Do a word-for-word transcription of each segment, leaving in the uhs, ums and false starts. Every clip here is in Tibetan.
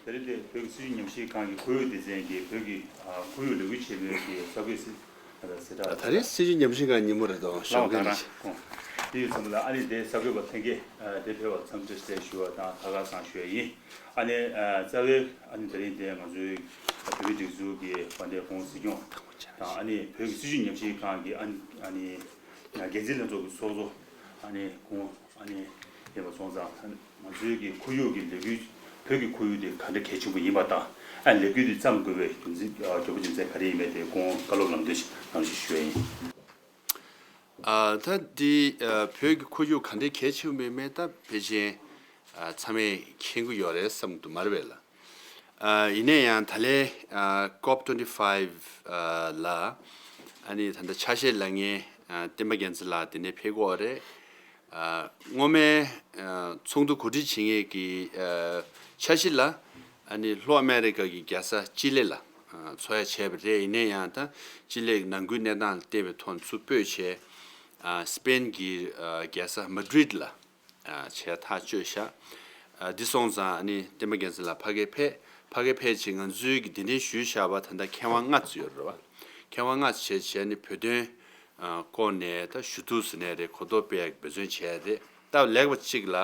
ད་རེས་དེ་བོད་ཀྱི་སྲིད་བྱུས་ཉམས་ཞིབ་ཁང་གི་ཁོར་ཡུག་སྡེ་ཚན་གྱི་བོད་ཀྱི་ཨ་ཁོར་ཡུག་ལས་འགུལ་ཆེན་མོའི་གི་གསར་འགོད་སྲིད་ཨ་གསལ་བསྒྲགས། ད་རེས་སྲིད་བྱུས་ཉམས་ཞིབ་ཁང་ཉིན་མོ་རེད་དོ། ལགས་ཞོགས་ཀས་ལགས་ནས། ཁོང་དེ་ཡོད་ཙམ་ལ་ཨ་ནི་དེ་གསར་འགོད་པ་ལྷན་རྒྱས་ཨ་དེ་ཕེབས་པར་འཚམས་འདྲི་བཀྲ་ཤིས་བདེ་ལེགས་ཞུ་བ་དང་ད་ག་སང་ཞུ་ཡ་ཡིན། ཨ་ནི་ཨ་རྩ་བའི་ཨ་ནི་ད་རིང་དེ་ང་ཚོའི་བོད་མིའི་སྒྲིག་འཛུགས་ཀྱི་དཔལ་ལྡན་སྐུ་ངོ་སྲིད་སྐྱོང་དང་ཨ་ནི་བོད་ཀྱི་སྲིད་བྱུས་ཉམས་ཞིབ་ཁང་གི་ཨ་ནི་ཨ་ནི་འགན་འཛིན་ལྷན་ཚོགས་ཀྱི་ཚོགས་གཙོ་ཨ་ནི་སྐུ་ངོ་ཨ་ནི་ཡིན་པ་སོང་ཙང་ང་ཚོའི་གི་ཁོར་ཡུག་གི་ལས་འགུལ་བོད་ཀྱི་ཁོར་ཡུག་དེ་ག་འདྲ་གལ་ཆེན་པོ་ཡིན་པ་དང་ཨ་ལས་འགུལ་དེ་བརྩམས་དགོས་པའི་རྒྱུ་མཚན་ཨ་དགོས་པ་རྒྱུ་མཚན་ག་རེ་ཡིན་མིན་དེ་སྐུ་ངོ་བཀའ་སློབ་ལམ་སྟོན་ཞིག་གནང་རོགས་ཞེས་ཞུ་ཡ་ཡིན། ཨ་ད་འདི་ཨ་བོད་ཀྱི་ཁོར་ཡུག་ག་འདྲའི་གལ་ཆེན་པོ་ཡིན་མིན་ད་ཕལ་ཆེར་ཨ་ཚང་མས་མཁྱེན་གྱི་ཡོད་རེད་བསམ་གྱི་འདུག་མ་རེད་པས་ལགས། ཨ་ཡིན་ན་ཡང་ད་ལན་ཨ་ཀོབ་ཊུ་ཝེན་ཊི་ཕའིབ་ཨ་ལ་ཨ་ནི་ད་ལྟ་ཆ་ཤས་ལེན་མཁན་ཨ་བསྟན་པ་རྒྱལ་མཚན་ལགས་དེ་ནས་ཕེབས་ཀྱི་ཡོད་རེད། ཨ་སྔོན་མའི་ཨ་ཚོགས་འདུ་གོ་སྒྲིག་བྱེད་མཁན་གྱི་ཨ་འཆར་གཞི་ལ་ཨ་ནི་ལྷོ་ཨ་མེ་རི་ཀ་གི་རྒྱལ་ས་ཅི་ལི་ལ་ཨ་འཚོགས་ཡ་བྱས་པ་རེད། ཡིན་ན་ཡང་ད་ཅི་ལི་ནང་ཁུལ་གནས་སྟངས་ལ་བལྟས་པའི་ཐོག་ཚུར་སྤོས་བྱས་ཨ་སི་པེན་གྱི་ཨ་རྒྱལ་ས་མ་ཌི་རིད་ལ་ཨ་བྱས་ཐག་གཅོད་བཞག་ཨ་འདི་སོང་ཙང་ཨ་ནི་བསྟན་པ་རྒྱལ་མཚན་ལགས་ཕ་གིར་ཕེབས། ཕ་གིར་ཕེབས་བྱས་ང་ཚོའི་གི་གདན་འདྲེན་ཞུས་བཞག་པ་ད་ལྟ་མཁས་དབང་ལྔ་ཙམ་ཡོད་རེད་པ། མཁས་དབང་ལྔ་ཙམ་བྱས་བྱས་ནས་བོད་དོན་ཨ་སྐོར་ནས་ད་ཞུ་གཏུག་ཟེར་ནའི་རེད། གོ་རྟོགས་སྤེལ་ཡག་འབད་བརྩོན་བྱས་རེད། ད་ལེགས་པ་གཅིག་ལ་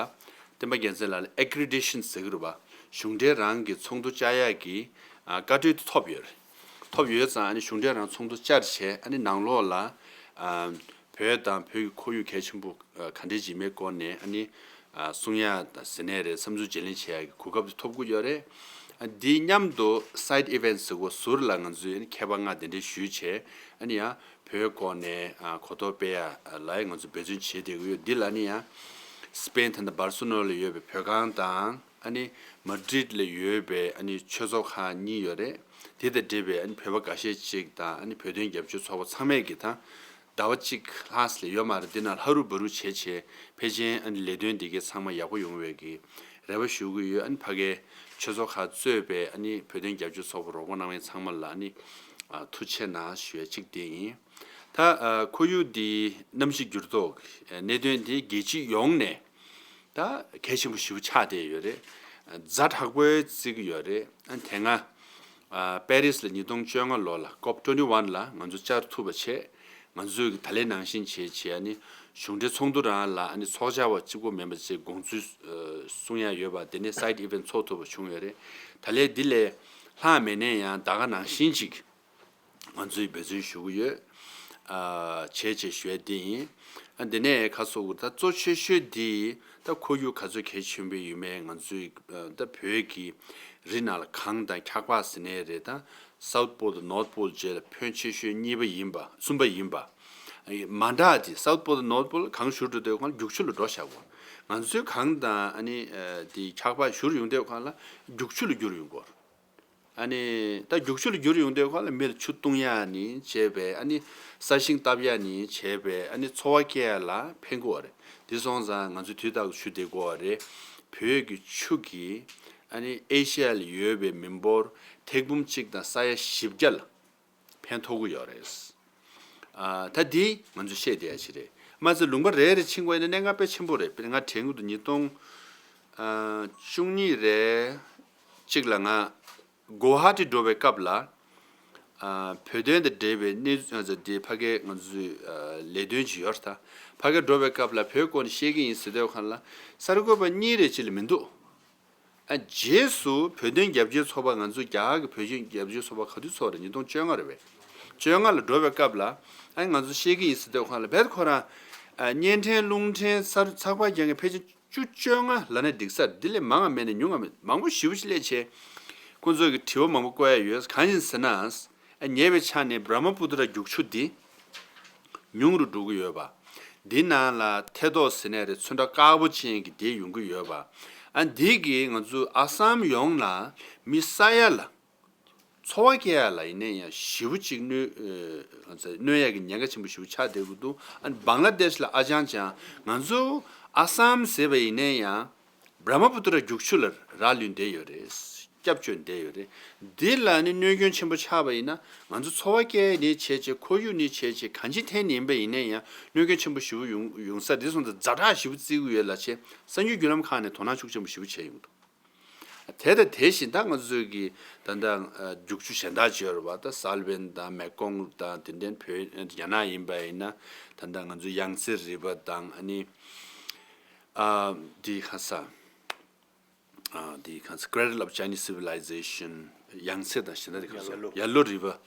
བསྟན་པ་རྒྱལ་མཚན་ལགས་ལ་ཨེ་ཀི་རི་ཌི་ཤན་ཟེར་གི་རེད་པ། གཞུང་འབྲེལ་རང་གི་ཚོགས་འདུ་བཅར་ཡག་གི་ཨ་བཀའ་འཁྲོལ་དེ་ཐོབ་ཡོད་རེད། ཐོབ་ཡོད་ཙང་ཨ་ནི་གཞུང་འབྲེལ་རང་ཚོགས་འདུ་བཅར་བྱས་ཨ་ནི་ནང་ལོགས་ལ་ཨ་བོད་དང་བོད་ཀྱི་ཁོར་ཡུག་གལ་ཆེན་པོ་ཨ་ག་འདྲས་ཅིག་མེད་སྐོར་ནས་ཨ་ནི་ཨ་གསུང་ཡག་དང་ཟེར་ནའི་རེད། བསམ་ཚུལ་བརྗེ་ལེན་བྱེད་ཡག་གི་གོ་སྐབས་དེ་ཐོབ་ཀྱི་ཡོད་རེད། ཨ་འདི་མཉམ་དུ་སའིཌ་ཨི་ཝེན་ཊི་ཟེར་གོ་ཟུར་ལ་ང་ཚོས་ཨ་ནི་མཁས་པ་ལྔ་གདན་འདྲེན་ཞུས་བྱས་ཨ་ནི་ཡང་བོད་སྐོར་ནས་ཨ་གོ་རྟོགས་སྤེལ་ཡག་ལ་ང་ཚོ་འབད་བརྩོན་བྱེད་བསྡད་ཀྱི་ཡོད། འདི་ལ་ཨ་ནི་ཡང་སི་པེན་ད་ལྟ་སྦར་སེ་ལོ་ན་ལ་ཡོད་པའི་བོད་ཁང་དང་ཨ་ནི་མ་ཌི་རིད་ལ་ཡོད་པའི་ཨ་ནི་ཆོས་ཚོགས་ཁག་གཉིས་ཡོད་རེད། དེ་དང་འབྲེལ་བའི་ཨ་ནི་བོད་པ་འགའ་ཤས་ཅིག་དང་ཨ་ནི་བོད་དོན་རྒྱབ་སྐྱོར་ཚོགས་པ་ཚང་མས་ཀྱི་ད་ཟླ་བ་གཅིག་ལྷག་ཙམ་ལས་ཡོད་མ་རེད། འདི་ནང་ཧ་རུ་བ་རུ་བྱས་བྱས་ཕལ་ཆེར་ཨ་ནི་ལས་དོན་འདི་གའི་ཚང་མ་ཡག་པོ་ཡོང་བའི་གི་རེ་བ་ཞུ་གི་ཡོད། ཨ་ནི་ཕ་གའི་ཆོས་ཚོགས་ཁག་གཙོས་པའི་ཨ་ནི་བོད་དོན་རྒྱབ་སྐྱོར་ཚོགས་པ་རོགས་པ་གནང་མཁན་ཚང་མ་ལ་ཨ་ནི་ཨ་ཐུགས་རྗེ་གནང་ཞུ་ཡ་གཅིག་དེ་ཡིན། ད་ཨ་ཁོར་ཡུག་འདི་གནམ་གཤིས་འགྱུར་ལྡོག་གནད་དོན་འདི་རྒྱལ་སྤྱི་ཡོངས་ནས་ད་གལ་ཆེན་པོ་ཞེ་པོ་ཆགས་བསྡད་ཡོད་རེད། ཛ་དྲག་པོའི་བརྩི་གི་ཡོད་རེད། ཨ་དེ་སྔ་ཨ་པེ་རིས་ལ་ཉིས་སྟོང་བཅོ་ལྔ་ལོ་ལ་ཀོབ་ཊུ་ཝེན་ཊི་ཝན་ལ་ང་ཚོ་བཅར་ཐུབ་པ་བྱས། ང་ཚོས་ད་ལན་ནང་བཞིན་བྱས་བྱས་ཨ་ནི་གཞུང་འབྲེལ་ཚོགས་འདུ་རང་ལ་ཨ་ནི་ཚོགས་བཅར་བ་གཅིག་པོ་མིན་པ་བྱས་དགོངས་ཚུལ་ཨ་གསུང་ཡ་ཡོད་པ། དེ་ནས་སའིཌ་ཨི་ཝེན་ཊི་ཚོགས་ཐུབ་པ་བྱུང་ཡོད་རེད། ད་ལན་འདི་ལས་ལྷག་མེད་ནའི་ཡང་ད་ག་ནང་བཞིན་ཅིག་ང་ཚོས་འབད་བརྩོན་ཞུ་གི་ཡོད། ཨ་བྱས་བྱས་ཞུ་ཡ་འདི་ཡིན། ཨ་འདི་ནས་ཁ་གསོ་གི་ད་གཙོ་ཆེ་ཤོས་འདི་ད་ཁོར་ཡུག་ག་ཚོད་གལ་ཆེན་པོ་ཡིན་མིན་ང་ཚོས་ཨ་ད་བོད་ཀྱི་རི་ནང་ལ་གངས་དང་འཁྱག་པ་ཟེར་ནའི་རེད། ད་སའུ་ཐི་པོལ་དང་ནོར་ཐི་པོལ་བཅས་ལ་ཕོན་ཆེ་ཤོས་གཉིས་པ་ཡིན་པ་གསུམ་པ་ཡིན་པ། ཨ་མ་འདྲ་དེ་སའུ་ཐི་པོལ་དང་ནོར་ཐི་པོལ་གངས་ཞུ་འགྲོ་དུས་སྒང་རྒྱུག་ཆུ་ལ་འགྲོ་བཞག་གོ། ང་ཚོའི་གངས་དང་ཨ་ནི་ཨ་དེ་འཁྱག་པ་བཞུར་ཡོང་དུས་སྒང་ལ་རྒྱུག་ཆུ་ལ་འགྱུར་ཡོང་གོ། ཨ་ནི་ད་རྒྱུག་ཆུ་ལ་འགྱུར་ཡོང་དུས་སྒང་ལ་མི་ལ་ཆུ་བཏུང་ཡ་ནི་བྱས་པས། ཨ་ནི་ས་ཞིང་བཏབ་ཡ་ནི་བྱས་པས། ཨ་ནི་འཚོ་བ་སྐྱེལ་ཡ་ལ་ཕན་གོ་བ་རེད། དེ་སོང་ཙང་ང་ཚོས་དུས་རྟག་ཏུ་ཞུ་བསྡད་དགོས་བ་རེད། བོད་ཀྱི་ཆུ་གིས་ཨ་ནི་ཨེ་ཤི་ཡ་ལ་ཡོད་པའི་མི་འབོར་ཐེར་འབུམ་གཅིག་དང་ས་ཡ་བཞི་བརྒྱ་ལ་ཕན་ཐོགས་ཀྱི་ཡོད་རེད། ཨ་ད་འདི་ང་ཚོས་ཤེས་བསྡད་ཡ་ཞིག་རེད། མ་ཚད་ལུང་པ་རེ་རེ་ཕྱིན་དགོས་ཡིན་ན་གནད་འགག་དཔེ་ཆེན་པོ་རེད། དཔེར་ང་དྲན་གྱི་འདུག་ཉིས་སྟོང་ཨ་བཅུ་གཉིས་རེད། གཅིག་ལ་ང་གོ་ཧ་ཊི་འགྲོ་བའི་སྐབས་ལ་ཨ་བོད་དོན་དང་འབྲེལ་བའི་གནས་ཚུལ་འདི་ཕ་གའི་ང་ཚོའི་ཨ་ལས་དོན་ཅིག་ཡོད་རེད། ད་ཕ་གའི་འགྲོ་བའི་སྐབས་ལ་བོད་སྐོར་ནས་བཤད་ཀྱི་ཡིན་ཟེར་དུས་སྒང་ལ་གསར་འགོད་པ་གཉིས་རེ་ཅིག་ལས་མི་འདུག་ཨ་རྗེས་སུ་བོད་དོན་རྒྱབ་སྐྱོར་ཚོགས་པ། ང་ཚོ་རྒྱ་གར་གྱི་བོད་དོན་རྒྱབ་སྐྱོར་ཚོགས་པ་ག་དུས་ཚོགས་རེད། ཉིས་སྟོང་བཅོ་ལྔ་རེད་པས། བཅོ་ལྔ་ལ་འགྲོ་བའི་སྐབས་ལ་ཨ་ང་ཚོ་བཤད་ཀྱི་ཡིན་ཟེར་དུས་སྒང་ལ་བེད་ཁོ་རང་ཨ་བརྙན་འཕྲིན་རླུང་འཕྲིན་གསར་ཚགས་པར་རྒྱག་མཁན་ཕལ་ཆེར་བཅུ་བཅོ་ལྔ་ལབ་ན་འགྲིག་ས་རེད། འདི་ལས་མང་བ་མེད་ནས་ཉུང་བ་མེད། མང་པོ་ཞེ་པོ་ཞིག་སླེབས་བྱས་ཁོང་ཚོ་གི་དྲི་བ་མང་པོ་བཀོད་ཡ་ཡོད། གང་ཡིན་ཟེར་ན། ཨ་ཉེ་བའི་ཆར་ནས་བྷྲ་མ་པུ་ཏྲ་རྒྱུག་ཆུ་འདི་ཉུང་རུ་འགྲོ་གི་ཡོད་པ། འདི་ནང་ལ་ཐལ་རྡོག་ཟེར་ནའི་རེད། ཚོན་ཁྲ་དཀར་པོ་ཅན་གྱི་དེ་ཡོང་གི་ཡོད་པ། ཨ་འདི་གིས་ང་ཚོ་ཨ་སམ་ཡོངས་ལ་མི་ས་ཡ་ལ་འཚོ་བ་སྐྱེལ་ཡ་ལ་ཡིན་ན་ཡང་ཞེ་པོ་ཅིག་གནོད་ཨ་གནོད་ཡ་གི་ཉེན་ཁ་ཆེན་པོ་ཞེ་པོ་ཆགས་བསྡད་ཀྱི་འདུག་ཨ་བང་ལ་དེཤ་ལ་ཨ་ཅང་ཅང་ང་ཚོ་ཨ་སམ་ཟེར་བ་ཡིན་ན་ཡང་། བྷྲ་མ་པུ་ཏྲ་རྒྱུག་ཆུ་ལ་རག་ལུས་བསྡད་ཡོད་རེད། སྐྱབས་བཅོལ་བསྡད་ཡོད་རེད། འདི་ལ་ནི་གནོད་སྐྱོན་ཆེན་པོ་ཆགས་པ་ཡིན་ན་ང་ཚོ་འཚོ་བ་སྐྱེལ་ནི་བྱས་བྱས། ཁོར་ཡུག་ནི་བྱས་བྱས། གང་ཅི་ཐད་ནས་ཡིན་པ་ཡིན་ན་ཡང་གནོད་སྐྱོན་ཆེན་པོ་ཞེ་པོ་ཡོང་ཡོང་ས། འདི་སོང་ཙང་ཛ་དྲག་ཞེ་པོ་བརྩི་གི་ཡོད་ལ། ཆེ་གསར་འགྱུར་བརྒྱུད་ལམ་ཁག་ནས་དོ་སྣང་ཤུགས་ཆེན་པོ་ཞེ་པོ་བྱས་ཡོང་འདུག་དེ་དང་དེ་བཞིན་ད་ང་ཚོས་ཀྱི་ད་ལྟ་ཨ་རྒྱུག་ཆུ་གཞན་དག་ཅིག་ཡོད་རེད་བ། ད་སལ་ཝན་དང་མེ་ཀོང་དང་དེ་འདྲའི་བོད་རྒྱ་ནག་ཡིན་པ་ཡིན་ན་ད་ལྟ་ང་ཚོ་ཡང་སེ་རི་ཝར་དང་ཨ་ནི་ཨ་འདི་ག་ས་ཨ་འདི་ག་ས་Cradle of Chinese Civilization ཡང་སེ་དང་གཞན་དག་དེ་ག་ས་ཡར་ཀླུང་། ཡར་ཀླུང་རི་ཝར།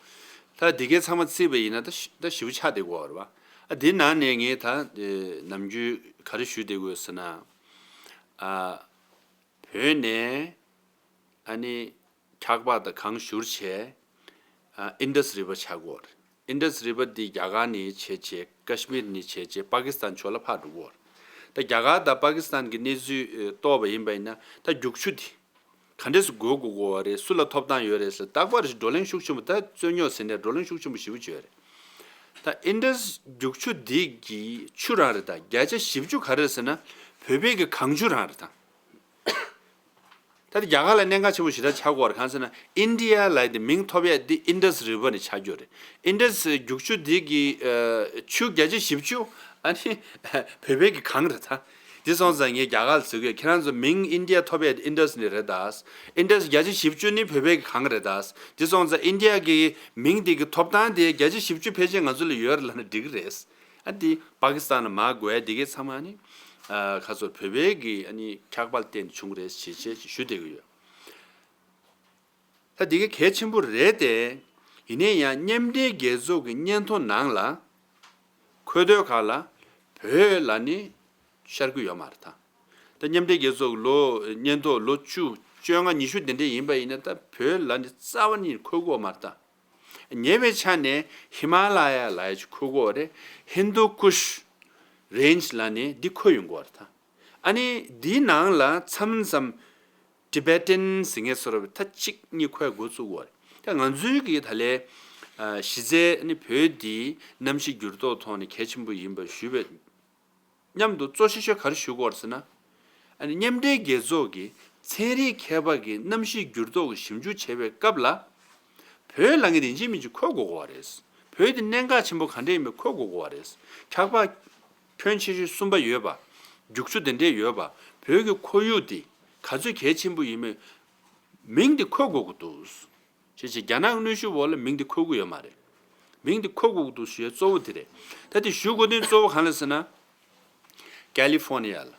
ད་འདི་གའི་ཚང་མ་བརྩིས་པ་ཡིན་ན་ད་ཞི་ད་ཞེ་པོ་ཆགས་བསྡད་ཀྱི་ཡོད་རེད་བ། ཨ་འདི་ནང་ནས་ངས་ད་ནམ་རྒྱུན་ག་རེ་ཞུ་བསྡད་ཀྱི་ཡོད་ཟེར་ན། ཨ་བོད་ནས་ཨ་ནི་འཁྱག་པ་དང་གངས་བཞུར་བྱས་ཨ་ཨིན་ཌས་རི་ཝར་ཆགས་ཀྱི་ཡོད་རེད། ཨིན་ཌས་རི་ཝར་འདི་རྒྱ་གར་ནས་བྱས་བྱས་ཀ་ཤི་མིར་ནས་བྱས་བྱས་པ་ཀི་སི་ཐན་ཕྱོགས་ལ་ཕར་འགྲོ་གི་ཡོད་རེད། ད་རྒྱ་གར་དང་པ་ཀི་སི་ཐན་གྱི་གནས་ཚུལ་ཨ་རྟོགས་པ་ཡིན་པ་ཡིན་ན་ད་རྒྱུག་ཆུ་འདི་ག་འདྲས་སེ་དགོས་དགོས་ཀྱི་ཡོད་རེད། སུ་ལ་ཐོབ་ཐང་ཡོད་རེད་ཟེར་རྟག་པར་བགྲོ་གླེང་ཤུགས་ཆེན་པོ། ད་རྩོད་རྙོག་ཟེར་ནས་བགྲོ་གླེང་ཤུགས་ཆེན་པོ་ཞེ་པོ་ཅིག་ཡོད་རེད། ད་ཨིན་ཌས་རྒྱུག་ཆུ་འདི་གི་ཆུ་རང་རེད། ད་བརྒྱ་ཆ་བཞི་བཅུ་ག་རེ་རེད་ཟེར་ན་བོད་པའི་གི་གངས་ཆུ་རང་རེད་ད། ད་ལྟ་རྒྱ་གར་ལ་གནད་འགག་ཆེན་པོ་ཞེ་དྲག་ཆགས་ཀྱི་ཡོད་རེད། གང་ཟེར་ན་ཨིན་ཌི་ཡ་ལབ་དེ་མིང་ཐོབ་ཡ་འདི་ཨིན་ཌས་རི་ཝར་ནས་ཆགས་ཀྱི་ཡོད་རེད། ཨིན་ཌས་རྒྱུག་ཆུ་འདི་གི་ཨ་ཆུ་བརྒྱ་ཆ་བཞི་བཅུ་ཨ་ནི་བོད་པའི་གི་གངས་རེད་ད། འདི་སོང་ཙང་ངས་རྒྱ་གར་ལ་ཟེར་གྱི་ཡོད། ཁྱེད་རང་ཚོ་མིང་ཨིན་ཌི་ཡ་ཐོབ་ཡ་ཨིན་ཌས་ནས་རེད་ད། ཨིན་ཌས་བརྒྱ་ཆ་བཞི་བཅུ་ནི་བོད་པའི་གི་གངས་རེད་ད། འདི་སོང་ཙང་ཨིན་ཌི་ཡ་གི་མིང་འདི་གི་ཐོབ་ཐང་དེ་བརྒྱ་ཆ་བཞི་བཅུ་ཕལ་ཆེར་ང་ཚོ་ལ་ཡོད་རེད་ལབ་ན་འགྲིག་གི་རེད། ཨ་འདི་པ་ཀི་སི་ཐན་ལ་མར་དགོས་ཡ་འདི་གའི་ཚང་མ་ནི་ཨ་ཁ་ཚོར་བོད་པའི་གི་ཨ་ནི་འཁྱག་པ་ལ་བརྟེན་ནས་བྱུང་རེད་ཞེས་བྱས་ཞུ་བསྡད་ཀྱི་ཡོད། ད་འདི་ག་གལ་ཆེན་པོ་རེད་དེ། ཡིན་ནའི་ཡང་མཉམ་འབྲེལ་རྒྱལ་ཚོགས་ཀྱི་སྙན་ཐོ་ནང་ལ་འཁོད་དོན་ཁག་ལ་བོད་ལ་ནི་ཤར་གྱི་ཡོད་མ་རེད་ད། ད་མཉམ་འབྲེལ་རྒྱལ་ཚོགས་ཀྱི་ལོ་སྙན་ཐོ་ལོ་བཅུ་བཅོ་ལྔ་ཉི་ཤུ་དེ་འདྲ་ཡིན་པ་ཡིན་ན་ད་བོད་ལ་ནི་རྩ་བ་ནས་འཁོད་གི་ཡོད་མ་རེད་ད། ཉེ་བའི་ཆ་ནས་ཧི་མ་ལ་ཡ་ལབ་ཡ་ཅིག་འཁོད་གི་ཡོད་རེད། ཧིན་དུ་ཀུཤ་རེན་ཇི་ལབ་ནས་འདི་འཁོད་ཡོང་གི་ཡོད་རེད་ད། ཨ་ནི་འདིའི་ནང་ལ་མཚམས་མཚམས་ཊི་བེ་ཊན་ཟེར་མཁན་བཟོ་འདྲ་ད་གཅིག་གཉིས་འཁོད་འགོ་བཙུགས་པ་རེད། ད་ང་ཚོའི་གི་ད་ལས་ཨ་གཞི་རྩའི་ནི་བོད་འདི་གནམ་གཤིས་འགྱུར་ལྡོག་ཐོག་ནས་གལ་ཆེན་པོ་ཡིན་པ་ཞུས་པའི་མཉམ་དུ་གཙོ་ཆེ་ཤོས་ག་རེ་ཞུ་དགོས་རེད་ཟེར་ན། ཨ་ནི་མཉམ་འབྲེལ་རྒྱལ་ཚོགས་ཀྱི་ཚན་རིག་མཁས་པ་གིས་གནམ་གཤིས་འགྱུར་ལྡོག་གི་ཞིབ་འཇུག་བྱེད་པའི་སྐབས་ལ། བོད་ལབ་མཁན་དེ་ཡིན་གཅིག་མིན་གཅིག་འཁོད་དགོས་ཀྱི་ཡོད་རེད། བོད་དེ་གནད་འགག་ཆེན་པོ་ག་འདྲ་ཡིན་མིན་འཁོད་དགོས་ཀྱི་ཡོད་རེད། འཁྱག་པ་ཁྱོན་ཆེ་ཤོས་གསུམ་པ་ཡོད་པ། རྒྱུག་ཆུ་དེ་འདྲས་ཡོད་པ། བོད་ཀྱི་ཁོར་ཡུག་དེ་ག་ཚོད་གལ་ཆེན་པོ་ཡིན་མིན་མིང་དེ་འཁོད་དགོས་ཀྱི་འདུག། བྱས་ཙང་རྒྱ་ནག་གི་གནོན་ཤུགས་འོག་ལ་མིང་དེ་འཁོད་ཀྱི་ཡོད་མ་རེད། མིང་དེ་འཁོད་དགོས་ཀྱི་འདུག་ཞུ་ཡ་གཙོ་བོ་དེ་རེད། ད་དེ་ཞུ་དགོས་དོན་གཙོ་བོ་གང་ལ་ཟེར་ན། ཀ་ལི་ཧྥོ་ནི་ཡ་ལ་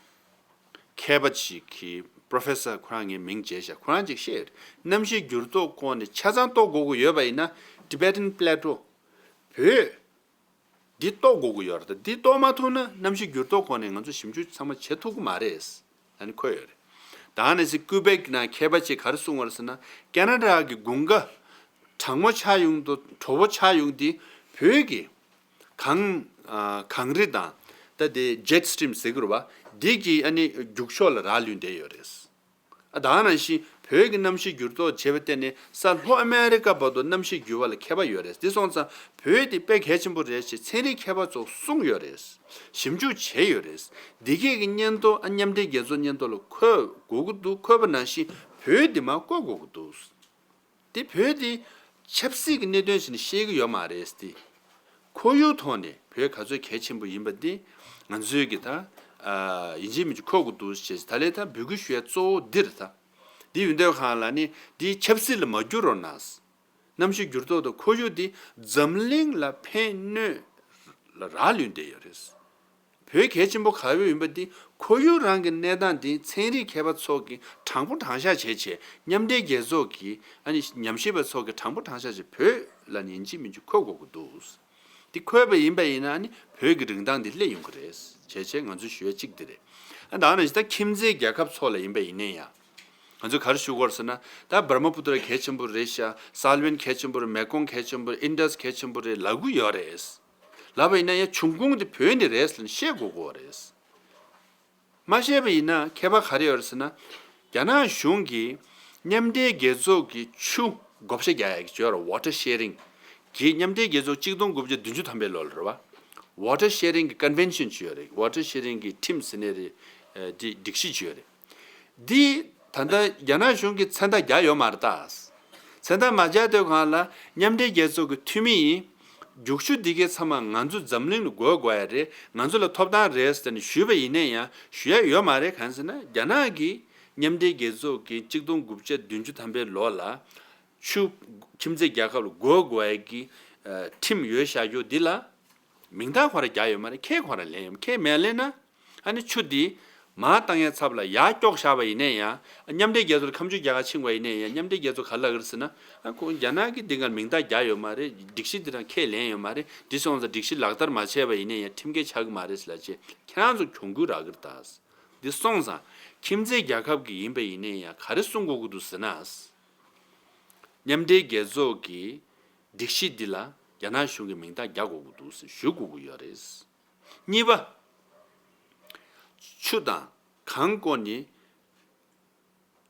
མཁས་པ་ཅིག་གིས་པྲོ་ཕེ་སར་ཁོ་རང་ངའི་མིང་བརྗེས་ཤག་ཁོ་རང་ཅིག་བཤད་ཡོད་རེད། གནམ་གཤིས་འགྱུར་ལྡོག་སྐོར་ནས་ཆ་ཚང་རྟོགས་དགོས་ཀྱི་ཡོད་པ་ཡིན་ན་Tibetan Plateau བོད་འདི་རྟོགས་དགོས་ཀྱི་ཡོད་རེད། འདི་རྟོགས་མ་ཐུབ་ན་གནམ་གཤིས་འགྱུར་ལྡོག་སྐོར་ནས་ང་ཚོ་ཞིབ་འཇུག་ཚང་མ་བྱེད་ཐུབ་ཀྱི་མ་རེད། ཨ་ནི་འཁོད་ཡོད་རེད། ད་ནས་སི་ཀུ་བེག་ནང་མཁས་པ་ཅིག་ག་རེ་གསུངས་པ་རེད་ཟེར་ན། ཀེ་ན་ཌ་གི་དགུན་ཁ་གྲང་མོ་ཆགས་ཡོང་དུས་དྲོ་པོ་ཆགས་ཡོང་དུས་བོད་ཀྱི་གངས་ཨ་གངས་རི་དང་ད་དེ་jet stream ཟེར་གི་རེད་བ། འདི་གི་ཨ་ནི་རྒྱུག་ཕྱོགས་ལ་རག་ལུས་བསྡད་ཡོད་རེད། ཨ་ད་ནང་བཞིན་བོད་ཀྱི་གནམ་གཤིས་འགྱུར་ལྡོག་བྱས་པ་བརྟེན་ནས་ས་ལྷོ་ཨ་མེ་རི་ཀ་བར་དུ་གནམ་གཤིས་འགྱུར་བ་ལ་མཁས་པ་ཡོད་རེད། འདི་སོང་ཙང་བོད་འདི་དཔེ་གལ་ཆེན་པོ་རེད་ཅེས་ཚན་རིག་མཁས་པ་ཚོ་གསུངས་ཡོད་རེད། ཞིབ་འཇུག་བྱས་ཡོད་རེད། འདི་གས་ཀྱི་སྙན་ཐོ་ཨ་མཉམ་འབྲེལ་རྒྱལ་ཚོགས་སྙན་ཐོ་ལ་འཁོད་དགོས་ཀྱི་འདུག། འཁོད་པ་ནང་བཞིན་བོད་འདི་མར་བཀོད་དགོས་ཀྱི་འདུག། དེ་བོད་དེ་ཆབ་སྲིད་ཀྱི་གནད་དོན་ཞིག་ནས་བཤད་ཀྱི་ཡོད་མ་རེད་དེ། ཁོར་ཡུག་ཐོག་ནས་བོད་ག་ཚོད་གལ་ཆེན་པོ་ཡིན་པ་འདི་ང་ཚོས་ཀྱི་ད་ཨ་ཡིན་གཅིག་མིན་གཅིག་འཁོད་དགོས་འདུག་ཅེས་ད་ལས་ད་འབོད་སྐུལ་ཞུ་ཡ་གཙོ་བོ་འདི་རེད་ད། འདི་ཡིན་དུས་གང་ལ་ནི་འདི་ཆབ་སྲིད་ལ་མ་བསྒྱུར་རོགས་གནང་། གནམ་གཤིས་འགྱུར་ལྡོག་དང་ཁོར་ཡུག་འདི་འཛམ་གླིང་ལ་ཕན་གནོད་ལ་རག་ལུས་བསྡད་ཡོད་རེད། བོད་གལ་ཆེན་པོ་ག་བོད་ཡིན་པ་འདི་ཁོར་ཡུག་རང་གི་གནས་སྟངས་འདི་ཚན་རིག་མཁས་པ་ཚོ་གིས་དྲང་པོ་དྲང་བཞག་བྱས་བྱས་མཉམ་འབྲེལ་རྒྱལ་ཚོགས་ཀྱི་ཨ་ནི་ཉམས་ཞིབ་པ་ཚོ་གིས་དྲང་པོ་དྲང་བཞག་བྱས་བོད་ལ་ཡིན་གཅིག་མིན་གཅིག་འཁོད་དགོས་ཀྱི་འདུག། འདི་འཁོད་པ་ཡིན་པ་ཡིན་ན་ཨ་ནི་བོད་ཀྱི་རིན་ཐང་འདི་སླེབས་ཡོང་གི་རེད་བྱས་བྱས་ང་ཚོས་ཞུ་ཡ་གཅིག་འདི་རེད། ཨ་ད་ནང་བཞིན་ད་ཁྱིམ་མཚེས་རྒྱལ་ཁབ་ཚོ་ལ་ཡིན་པ་ཡིན་ནའི་ཡང་། ང་ཚོས་ག་རེ་ཞུ་དགོས་རེད་ཟེར་ན། ད་འབར་མ་པུ་ཏྲ་གལ་ཆེན་པོ་རེད་ཤག། སལ་ཝན་གལ་ཆེན་པོ་རེད། མེ་ཀོང་གལ་ཆེན་པོ་རེད། ཨིན་ཌས་གལ་ཆེན་པོ་རེད་ལབ་ཀྱི་ཡོད་རེད། ལབ་པ་ཡིན་ན་ཡང་འབྱུང་ཁུངས་དེ་བོད་ནས་རེད་ཟེར་ནས་བཤད་དགོས་ཀྱི་ཡོད་རེད། མ་བཤད་པ་ཡིན་ན་ཁྱད་པར་ག་རེ་ཡོད་རེད་ཟེར་ན། རྒྱ་ནག་གཞུང་གིས་མཉམ་འབྲེལ་རྒྱལ་ཚོགས་ཀྱི་ཆུ་བགོ་བཤའ་རྒྱག་ཡག་གི་ཡོད་རེད། Water Sharing གི་མཉམ་འབྲེལ་རྒྱལ་ཚོགས་གཅིག་སྟོང་དགུ་བརྒྱ་བདུན་ཅུ་ཐམ་པའི་ལོ་ལ་རེད་བ། Water Sharing གི་Convention ཅིག་ཡོད་རེད། Water Sharing གི་ཁྲིམས་ཟེར་ནའི་རེད། ཨ་འདི་སྒྲིག་གཞི་ཅིག་ཡོད་རེད། འདི་ད་ལྟ་རྒྱ་ནག་གཞུང་གིས་མཚན་རྟགས་རྒྱག་ཡོད་མ་རེད་ད། མཚན་རྟགས་མ་རྒྱག་དུས་སྒང་ལ་མཉམ་འབྲེལ་རྒྱལ་ཚོགས་ཀྱི་འཐུས་མི་ཡིས་རྒྱུག་ཆུ་འདི་གའི་ཚང་མ་ང་ཚོ་འཛམ་གླིང་ལ་དགོས་དགོས་ཡ་རེད། ང་ཚོ་ལ་ཐོབ་ཐང་རེད་ཟེར་ནས་ཞུས་པ་ཡིན་ན་ཡང་ཞུ་ཡ་ཡོད་མ་རེད། གང་ཟེར་ན་རྒྱ་ནག་གིས་ མཉམ་འབྲེལ་རྒྱལ་ཚོགས་ཀྱིས་གཅིག་སྟོང་དགུ་བརྒྱ་བདུན་ཅུ་ཐམ་པའི་ལོ་ལ་ཆུ་ཁྱིམ་མཚེས་རྒྱལ་ཁབ་ལ་དགོས་དགོས་ཡ་གི་ཁྲིམས་ཡོད་བཞག་རྒྱུ་འདི་ལ་མིང་རྟགས་ཁོ་རང་རྒྱག་ཡོད་མ་རེད། ཁས་ཁོ་རང་ལེན་ཡོད་མ། ཁས་མེད་ལེན་ན། ཨ་ནི་ཆུ་འདི་མར་བཏང་ཡ་ཚབ་ལ་ཡར་སྐྱོག་བཞག་པ་ཡིན་ནའི་ཡང་། མཉམ་འབྲེལ་རྒྱལ་ཚོགས་ལ་ཁ་མཆུ་རྒྱག་ག་ཕྱིན་པ་ཡིན་ནའི་ཡང་། མཉམ་འབྲེལ་རྒྱལ་ཚོགས་ག་ལ་གིར་ཟེར་ན། ཨ་ཁོ་རྒྱ་ནག་གིས་འདི་གར་མིང་རྟགས་རྒྱག་ཡོད་མ་རེད། སྒྲིག་གཞི་འདི་རང་ཁས་ལེན་ཡོད་མ་རེད། འདི་སོང་ཙང་སྒྲིག་གཞི་ལག་བསྟར་མ་བྱས་པ་ཡིན་ནའི་ཡང་ཁྲིམས་འགལ་ཆགས་ཀྱི་མ་རེད་ཟེར་ལབ་བྱས་ཁྱེད་རང་ཚོ་གྱོང་གུན་རག་གིར་གདའ། འདི་སོང་ཙང་ཁྱིམ་མཚེས་རྒྱལ་ཁབ་ཀྱི་ཡིན་པ་ཡིན་ནའི་ཡང་ག་རེ་གསུང་དགོས་ཀྱི་འདུག་ཟེར་ན། མཉམ་འབྲེལ་རྒྱལ་ཚོགས་ཀྱི་སྒྲིག་གཞི་འདི་ལ་རྒྱ་ནག་གཞུང་གིས་མིང་རྟགས་རྒྱག་དགོས་ཀྱི་འདུག་ཟེར་ཞུ་དགོས་ཀྱི་ཡོད་རེད། གཉིས་པ། ཆུ་དང་གངས་བསྐོར་ནས་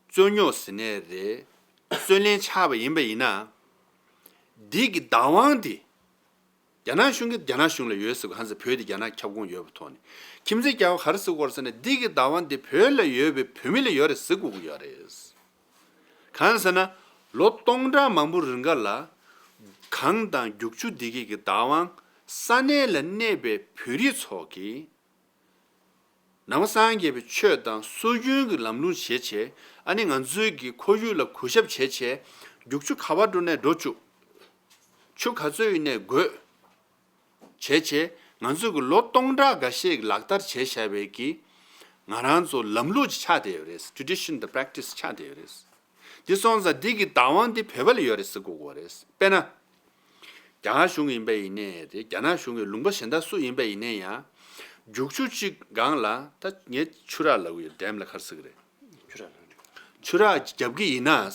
རྩོད་རྙོག་ཟེར་ནའི་རེད། རྩོད་གླེང་ཆགས་པ་ཡིན་པ་ཡིན་ན། འདི་གི་བདག་དབང་འདི་རྒྱ་ནག་གཞུང་གིས་རྒྱ་ནག་གཞུང་ལ་ཡོད་ཟེར་གོ། ཧ་ཟེར། བོད་འདི་རྒྱ་ནག་ཁྱབ་ཁོངས་ཡོད་པའི་ཐོག་ནས་ཁྱིམ་མཚེས་རྒྱལ་ཁབ་ག་རེ་ཟེར་དགོས་རེད་ཟེར་ན། འདི་གི་བདག་དབང་འདི་བོད་ལ་ཡོད་པའི་བོད་མི་ལ་ཡོད་རེད་ཟེར་དགོས་ཀྱི་ཡོད་རེད། གང་ཟེར་ན། ལོ་སྟོང་ཕྲག་མང་པོ་རིང་ག་ལ་གངས་དང་རྒྱུག་ཆུ་འདི་གའི་གི་བདག་དབང་ས་གནས་ལ་གནས་པའི་བོད་རིགས་ཚོ་གིས་ནང་པ་སངས་རྒྱས་པའི་ཆོས་དང་སྲོལ་རྒྱུན་གྱི་ལམ་ལུགས་བྱས་བྱས། ཨ་ནི་ང་ཚོའི་གི་ཁོར་ཡུག་ལ་གུས་ཞབས་བྱས་བྱས། རྒྱུག་ཆུ་ག་པར་འགྲོ་ནའི་འགྲོ་བཅུག་ཆུ་ག་ཚོད་ཡིན་ནའི་དགོས། བྱས་བྱས་ང་ཚོས་ཀྱི་ལོ་སྟོང་ཕྲག་འགའ་ཤས་ཀྱི་ལག་བསྟར་བྱས་བཞག་པའི་གི་ང་རང་ཚོ་ལམ་ལུགས་ཅིག་ཆགས་བསྡད་ཡོད་རེད། ཊེ་རེ་ཌི་ཤན་དང་པེ་རེག་ཊི་སི་ཆགས་བསྡད་ཡོད་རེད། འདི་སོང་ཙང་འདི་གི་བདག་དབང་འདི་བོད་པ་ལ་ཡོད་རེད་ཟེར་དགོས་ཀྱི་རེད། དཔེར་ན། རྒྱ་གར་གཞུང་ཡིན་པ་ཡིན་ནའི་རེད། རྒྱ་ནག་གཞུང་གི་ལུང་པ་གཞན་དག་སུ་ཡིན་པ་ཡིན་ནའི་ཡང་། རྒྱུག་ཆུ་གཅིག་སྒང་ལ་ད་ངས་ཆུ་རགས་ལབ་ཀྱི་ཡོད། ཌེམ་ལ་ག་རེ་ཟེར་གྱི་རེད། ཆུ་རགས་ལབ་ཀྱི་རེད། ཆུ་རགས་བརྒྱབ་ཀྱི་ཡིན་ན།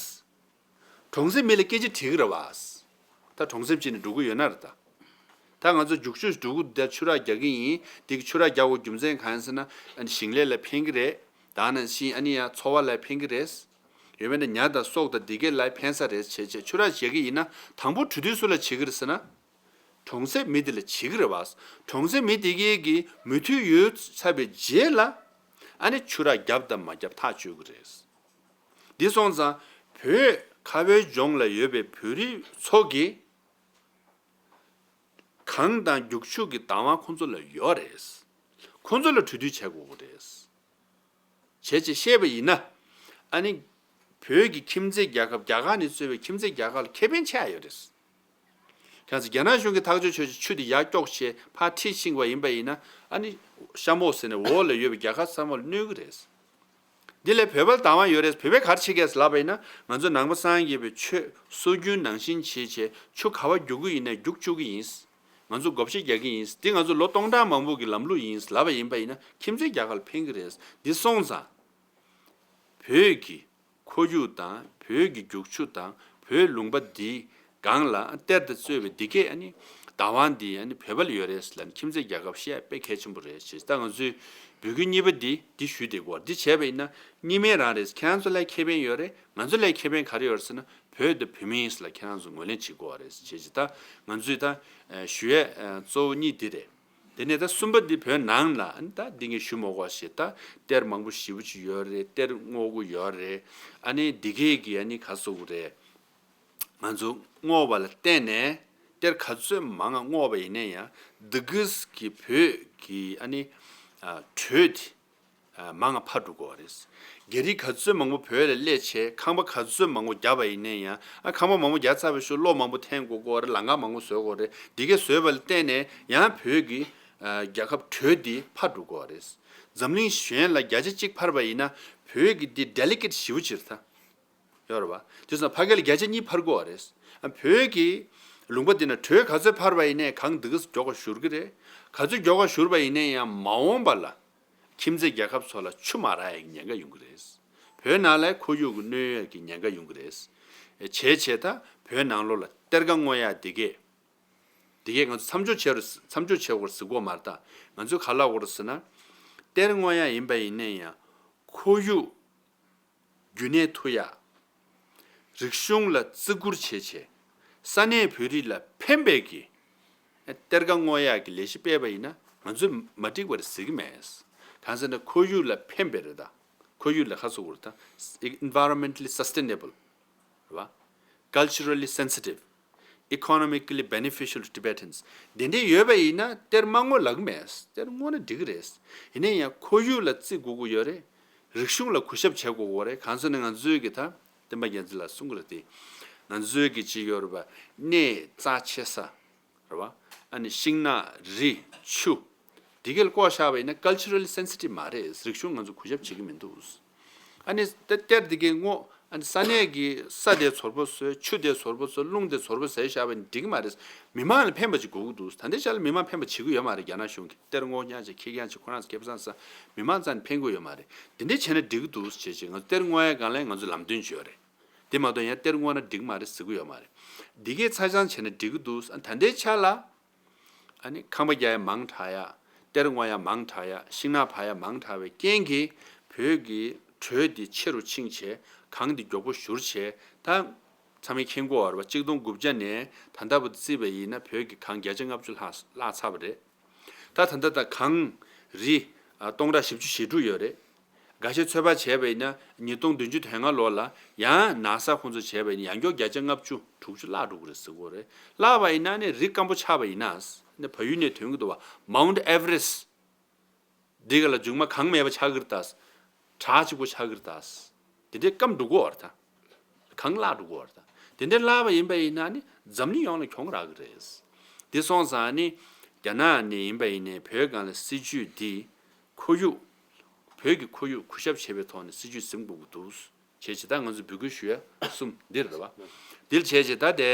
གྲོང་གསེབ་མི་ལ་སྐད་ཆ་དྲིས་ཀྱི་རེད་བ། ད་གྲོང་གསེབ་ཅིག་ནས་འགྲོ་གི་ཡོད་ན་རེད་ད། ད་ང་ཚོ་རྒྱུག་ཆུ་འགྲོ་གི་འདུག་ད་ཆུ་རགས་རྒྱག་གི་ཡིན། འདི་གི་ཆུ་རགས་རྒྱག་དགོས་རྒྱུ་མཚན་གང་ཡིན་ཟེར་ན། ཨ་ནི་ཞིང་ལས་ལ་ཕན་གྱི་རེད། ད་ནང་བཞིན་ཨ་ནི་ཡང་འཚོ་བ་ལ་ཕན་གྱི་རེད། ཡོད་མེད་ན་ཉ་དང་སོག་དང་འདི་གའི་ལ་ཕན་ས་རེད་བྱས་བྱས་ཆུ་རགས་རྒྱག་གི་ཡིན་ན། དང་པོ་གྲོས་བསྡུར་སུ་ལ་བྱེད་ཀྱི་རེད་ཟེར་ན། གྲོང་གསེབ་མི་འདི་ལ་བྱེད་ཀྱི་རེད་བ། གྲོང་གསེབ་མི་འདི་གའི་གི་མོས་མཐུན་ཡོད་ཚར་བའི་རྗེས་ལ། ཨ་ནི་ཆུ་རགས་བརྒྱབ་དང་མ་བརྒྱབ་ཐག་གཅོད་ཀྱི་རེད། འདི་སོང་ཙང་བོད་ཁ་བའི་ལྗོངས་ལ་ཡོད་པའི་བོད་རིགས་ཚོ་གིས་གངས་དང་རྒྱུག་ཆུ་གི་བདག་དབང་ཁོང་ཚོ་ལ་ཡོད་རེད། ཁོང་ཚོ་ལ་གྲོས་བསྡུར་བྱེད་དགོས་ཀྱི་རེད། བྱས་ཅེས་བཤད་པ་ཡིན་ན། ཨ་ནི་བོད་ཀྱི་ཁྱིམ་མཚེས་རྒྱལ་ཁབ་རྒྱ་གར་ནས་གཙོས་པའི་ཁྱིམ་མཚེས་རྒྱལ་ཁབ་ལ་ཁེ་ཕན་ཆགས་ཡོད་རེད། གང་ཟེར་རྒྱ་ནག་གཞུང་གིས་ཐག་གཅོད་བྱས་ཆུ་དེ་ཡར་སྐྱོག་བྱས་ཕར་ཁྲིད་ཕྱིན་པ་ཡིན་པ་ཡིན་ན། ཨ་ནི་གཤམ་འོག་ཟེར་ནས་འོག་ལ་ཡོད་པའི་རྒྱལ་ཁབ་ཚང་མ་ལ་གནོད་ཀྱི་རེད། འདི་ལས་བོད་པ་ལ་བདག་དབང་ཡོད་རེད། བོད་པས་ག་རེ་བྱེད་ཀྱི་ཡོད་ལབ་པ་ཡིན་ན། ང་ཚོ་ནང་པ་སངས་རྒྱས་པའི་ཆོས་སྲོལ་རྒྱུན་ནང་བཞིན་བྱས་བྱས་ཆུ་ག་པར་རྒྱུག་གི་ཡིན་ནའི་རྒྱུག་བཅུག་གི་ཡིན། ང་ཚོ་བགོ་བཤའ་རྒྱག་གི་ཡིན། འདི་ང་ཚོ་ལོ་སྟོང་ཕྲག་མང་པོ་གི་ལམ་ལུགས་ཡིན་ལབ་པ་ཡིན་པ་ཡིན་ན། ཁྱིམ་མཚེས་རྒྱལ་ཁབ་ལ་ཕན་གྱི་རེད། འདི་སོང་ཙང་བོད་ཀྱི་ཁོར་ཡུག་དང་བོད་ཀྱི་རྒྱུག་ཆུ་དང་བོད་ལུང་པ་འདིའི་སྒང་ལ་གཏེར་དང་རྩོད་པའི་འདི་གས་ཨ་ནི་བདག་དབང་འདི་ཨ་ནི་བོད་པ་ལ་ཡོད་རེད་ལབ་ནས་ཁྱིམ་མཚེས་རྒྱལ་ཁབ་བཤད་ཡ་དཔེ་གལ་ཆེན་པོ་རེད་ཅེས། ད་ང་ཚོའི་འབོད་སྐུལ་གཉིས་པ་འདི་འདི་ཞུས་བསྡད་ཀྱི་ཡོད། འདི་བྱས་པ་ཡིན་ན་གཉིས་སྨན་རང་རེད། ཁྱེད་རང་ཚོ་ལ་ཁེ་ཕན་ཡོད་རེད། ང་ཚོ་ལ་ཁེ་ཕན་ག་རེ་ཡོད་རེད་ཟེར་ན། བོད་དང་བོད་མི་ཡིན་ལ་ཁྱེད་རང་ཚོ་ངོས་ལེན་བྱེད་དགོས་པ་རེད་ཅེས། ད་ང་ཚོས་ད་ཞུ་ཡས་གཙོ་བོ་གཉིས་འདི་རེད། དེ་ནས་ད་གསུམ་པ་འདི་བོད་ནང་ལ་ཨ་ནི་ད་འདི་ངས་ཞུ་མ་དགོས་པ་ཞིག་ད་གཏེར་མང་པོ་ཞེ་པོ་ཅིག་ཡོད་རེད། གཏེར་སྔོག་གི་ཡོད་རེད། ཨ་ནི་འདི་གས་ཀྱི་ཨ་ནི་ག་ཟེར་དགོས་རེད། ང་ཚོ་སྔོག་པ་ལ་བརྟེན་ནས་གཏེར་ག་ཚོད་མང་ང་སྔོག་པ་ཡིན་ན་ཡང་འདི་གས་ཀྱི་བོད་ཀྱི་ཨ་ནི་ཨ་དྲོད་དེ་ཨ་མང་ང་འཕར་འགྲོ་གི་ཡོད་རེད། རྒྱ་རིགས་ག་ཚོད་མང་པོ་བོད་ལ་སླེབས་བྱས་ཁང་པ་ག་ཚོད་མང་པོ་བརྒྱབ་པ་ཡིན་ན་ཡང་། ཨ་ཁང་པ་མང་པོ་བརྒྱབ་ཚར་བའི་ཤུལ་གློག་མང་པོ་འཐེན་དགོས་ཀྱི་ཡོད་རེད། ལམ་ཁ་མང་པོ་བཟོ་དགོས་རེད། འདི་གས་བཟོས་པ་ལ་བརྟེན་ནས་ཡང་བོད་ཀྱི་ཨ་རྒྱལ་ཁབ་དྲོད་འདི་འཕར་འགྲོ་གི་ཡོད་རེད། འཛམ་གླིང་གཞན་ལ་བརྒྱ་ཆ་གཅིག་འཕར་བ་ཡིན་ན་བོད་ཀྱི་འདི་ཌེ་ལི་ཀེཊ་ཞེ་པོ་ཅིག་རེད་ད། ཡོད་རེད་བ། དེ་ཙང་ཕ་གི་ལ་བརྒྱ་ཆ་གཉིས་འཕར་དགོས་པ་རེད། ཨ་བོད་ཀྱི་ལུང་པ་འདི་ན་དྲོད་ག་ཚོད་འཕར་བ་ཡིན་ནའི་གངས་འདི་གས་མགྱོགས་ཀ་བཞུར་གི་རེད། ག་ཚོད་མགྱོགས་ཀ་བཞུར་བ་ཡིན་ནའི་ཡང་མ་འོངས་པ་ལ་ཁྱིམ་མཚེས་རྒྱལ་ཁབ་ཚོ་ལ་ཆུ་མ་རག་ཡའི་ཉེན་ཁ་ཡོང་གི་རེད། བོད་ནང་ལ་ཁོར་ཡུག་གི་གནོད་ཡའི་ཉེན་ཁ་ཡོང་གི་རེད། བྱས་བྱས་ད་བོད་ནང་ལོགས་ལ་གཏེར་ཁ་སྔོག་ཡ་འདི་གས། འདི་གས་ང་ཚོ་མཚམས་འཇོག་བྱེད་རུ་མཚམས་འཇོག་བྱེད་དགོས་ཟེར་གོ་མ་རེད་ད། ང་ཚོས་ག་ལབ་དགོས་རེད་ཟེར་ན། གཏེར་སྔོག་ཡ་ཡིན་པ་ཡིན་ནའི་ཡང་ཁོར་ཡུག་རྒྱུན་གནས་ཐུབ་ཡ། རིག་གཞུང་ལ་བརྩི་བཀུར་བྱེད་ཆེད། ས་གནས་བོད་རིགས་ལ་ཕན་པའི་གི་གཏེར་ཁ་སྔོག་ཡག་གི་ལས་གཞི་སྤེལ་བ་ཡིན་ན་ང་ཚོས་མ་འགྲིག་པ་རེད་ཟེར་གི་མེད། གང་ཟེར་ན་ཁོར་ཡུག་ལ་ཕན་པའི་རེད་ད། ཁོར་ཡུག་ལ་ཁ་གསོ་དགོས་རེད་ད། Environmentally sustainable རེད་བ། Culturally sensitive, economically beneficial to Tibetans དེ་འདྲས་ཡོད་པ་ཡིན་ན་གཏེར་མ་སྔོག་ལབ་གི་མེད། གཏེར་སྔོག་ན་འགྲིག་གི་རེད། ཡིན་ན་ཡང་ཁོར་ཡུག་ལ་བརྩི་དགོས་ཀྱི་ཡོད་རེད། རིག་གཞུང་ལ་གུས་ཞབས་བྱེད་དགོས་ཀྱི་རེད། གང་ཟེར་ན་ང་ཚོའི་གི་ད་བསྟན་པ་རྒྱལ་མཚན་ལགས་གསུང་གི་རེད་དེ། ང་ཚོའི་གི་ཅི་ཡོད་རེད་པ། གནས་རྩ་ཆེ་ས་རེད་པ། ཨ་ནི་ཤིང་ནགས་རི་ཆུ། དེ་གས་ལ་བཀོག་བཞག་པ་ཡིན་ན་culturally sensitive མ་རེད། རིག་གཞུང་ང་ཚོ་གུས་ཞབས་བྱེད་ཀྱི་མི་འདུག་ཨ་ནི་ད་གཏེར་དེ་གའི་སྔོ། ཨ་ནི་ས་གནས་ཀྱི་ས་དེ་ཚོར་པོ་བཟོས། ཆུ་དེ་ཚོར་པོ་བཟོས། རླུང་དེ་ཚོར་པོ་བཟོས་བཞག་པ་ཡིན་འགྲིག་གི་མ་རེད། མི་མང་ལ་ཕན་པ་ཅིག་དགོས་ཀྱི་འདུག་ད་ལྟའི་ཆ་ལ་མི་མང་ཕན་པ་བྱེད་ཀྱི་ཡོད་མ་རེད། རྒྱ་ནག་གཞུང་གིས་གཏེར་སྔོ་ཉག་ཅིག་ཁེར་རྐྱང་ཅིག་ཁོ་རང་ཚོ་ཁེ་བཟང་ཟ། མི་མང་རྩ་ནས་ཕན་གྱི་ཡོད་མ་རེད། དེ་འདྲས་བྱས་ན་འགྲིག་གི་འདུག་བྱས་བྱས་ང་ཚོ་གཏེར་སྔོ་ཡ་སྒང་ལ་ང་ཚོ་ལམ་སྟོན་བྱས་ཡོད་རེད། དེ་མ་གཏོགས་ཡང་གཏེར་སྔོ་ན་འགྲིག་གི་མ་རེད་ཟེར་གྱི་ཡོད་མ་རེད། འདི་གས་ཚ་ཅང་བྱས་ན་འགྲིག་གི་འདུག་ཨ་ད་ལྟའི་ཆ་ལ། ཨ་ནི་ཁང་པ་རྒྱག་ཡ་མང་དྲགས་ཡ། གཏེར་སྔོ་ཡ་མང་དྲགས་ཡ། ཤིང་ནགས་འཕར་ཡ་མང་དྲགས་པའི་རྐྱེན་གྱིས་བོད་ཀྱི་དྲོད་འདི་ཆེ་རུ་ཕྱིན་བྱས། གངས་འདི་མགྱོགས་པོ་བཞུར་བྱས། ད་ཚང་མས་མཁྱེན་གྱི་ཡོད་རེད་པ། གཅིག་སྟོང་དགུ་བརྒྱ་ནས་ད་ལྟ་བར་དུ་བརྩིས་པ་ཡིན་ན་བོད་ཀྱི་གངས་བརྒྱ་ཆ་ལྔ་བཅུ་ལྷག་བརླག་ཚར་བ་རེད། ད་ད་ལྟ་ད་གངས་རི་ཨ་སྟོང་ཕྲག་བཞི་བཅུ་ཞེ་དྲུག་ཡོད་རེད། འགའ་ཤས་ཚོད་དཔག་བྱས་པ་ཡིན་ན་ཉིས་སྟོང་བདུན་ཅུ་དོན་ལྔ་ལོ་ལ་ཡང་ན་ས་ཁོང་ཚོ་བྱས་པ་ཡིན་ན་ཡང་སྐྱར་བརྒྱ་ཆ་ལྔ་བཅུ་དྲུག་ཅུ་བརླག་འགྲོ་གི་རེད་ཟེར་གྱི་ཡོད་རེད། བརླག་པ་ཡིན་ན་ནི་རི་སྐམ་པོ་ཆགས་པ་ཡིན་ན། ནི་བལ་ཡུལ་ནས་ཐོན་གྱི་འདུག་པ། Mount Everest འདི་ག་ལ་མཇུག་མ་གངས་མེད་པ་ཆགས་ཀྱི་རེད་ད། བྲག་གཅིག་པོ་ཆགས་ཀྱི་རེད་ད། དེ་འདྲའི་སྐམ་འགྲོ་གི་ཡོད་རེད་ད། གངས་བརླག་འགྲོ་གི་ཡོད་རེད་ད། དེ་འདྲའི་བརླག་པ་ཡིན་པ་ཡིན་ན་ནི་འཛམ་གླིང་ཡོངས་ལ་གྱོང་རག་གི་རེད། དེ་སོང་ཙང་ནི་རྒྱ་ནག་ནས་ཡིན་པ་ཡིན་ནའི་བོད་སྒང་ལ་སྲིད་ཇུས་འདི། ཁོར་ཡུག་བོད་ཀྱི་ཁོར་ཡུག་གུས་ཞབས་བྱེད་པའི་ཐོག་ནས་སྲིད་ཇུས་འཛིན་དགོས་ཀྱི་འདུག་བྱས་བྱས་ད་ང་ཚོས་འབོད་སྐུལ་ཞུ་ཡ་གསུམ་འདི་རེད་པ། འདིར་བྱས་བྱས་ད་དེ་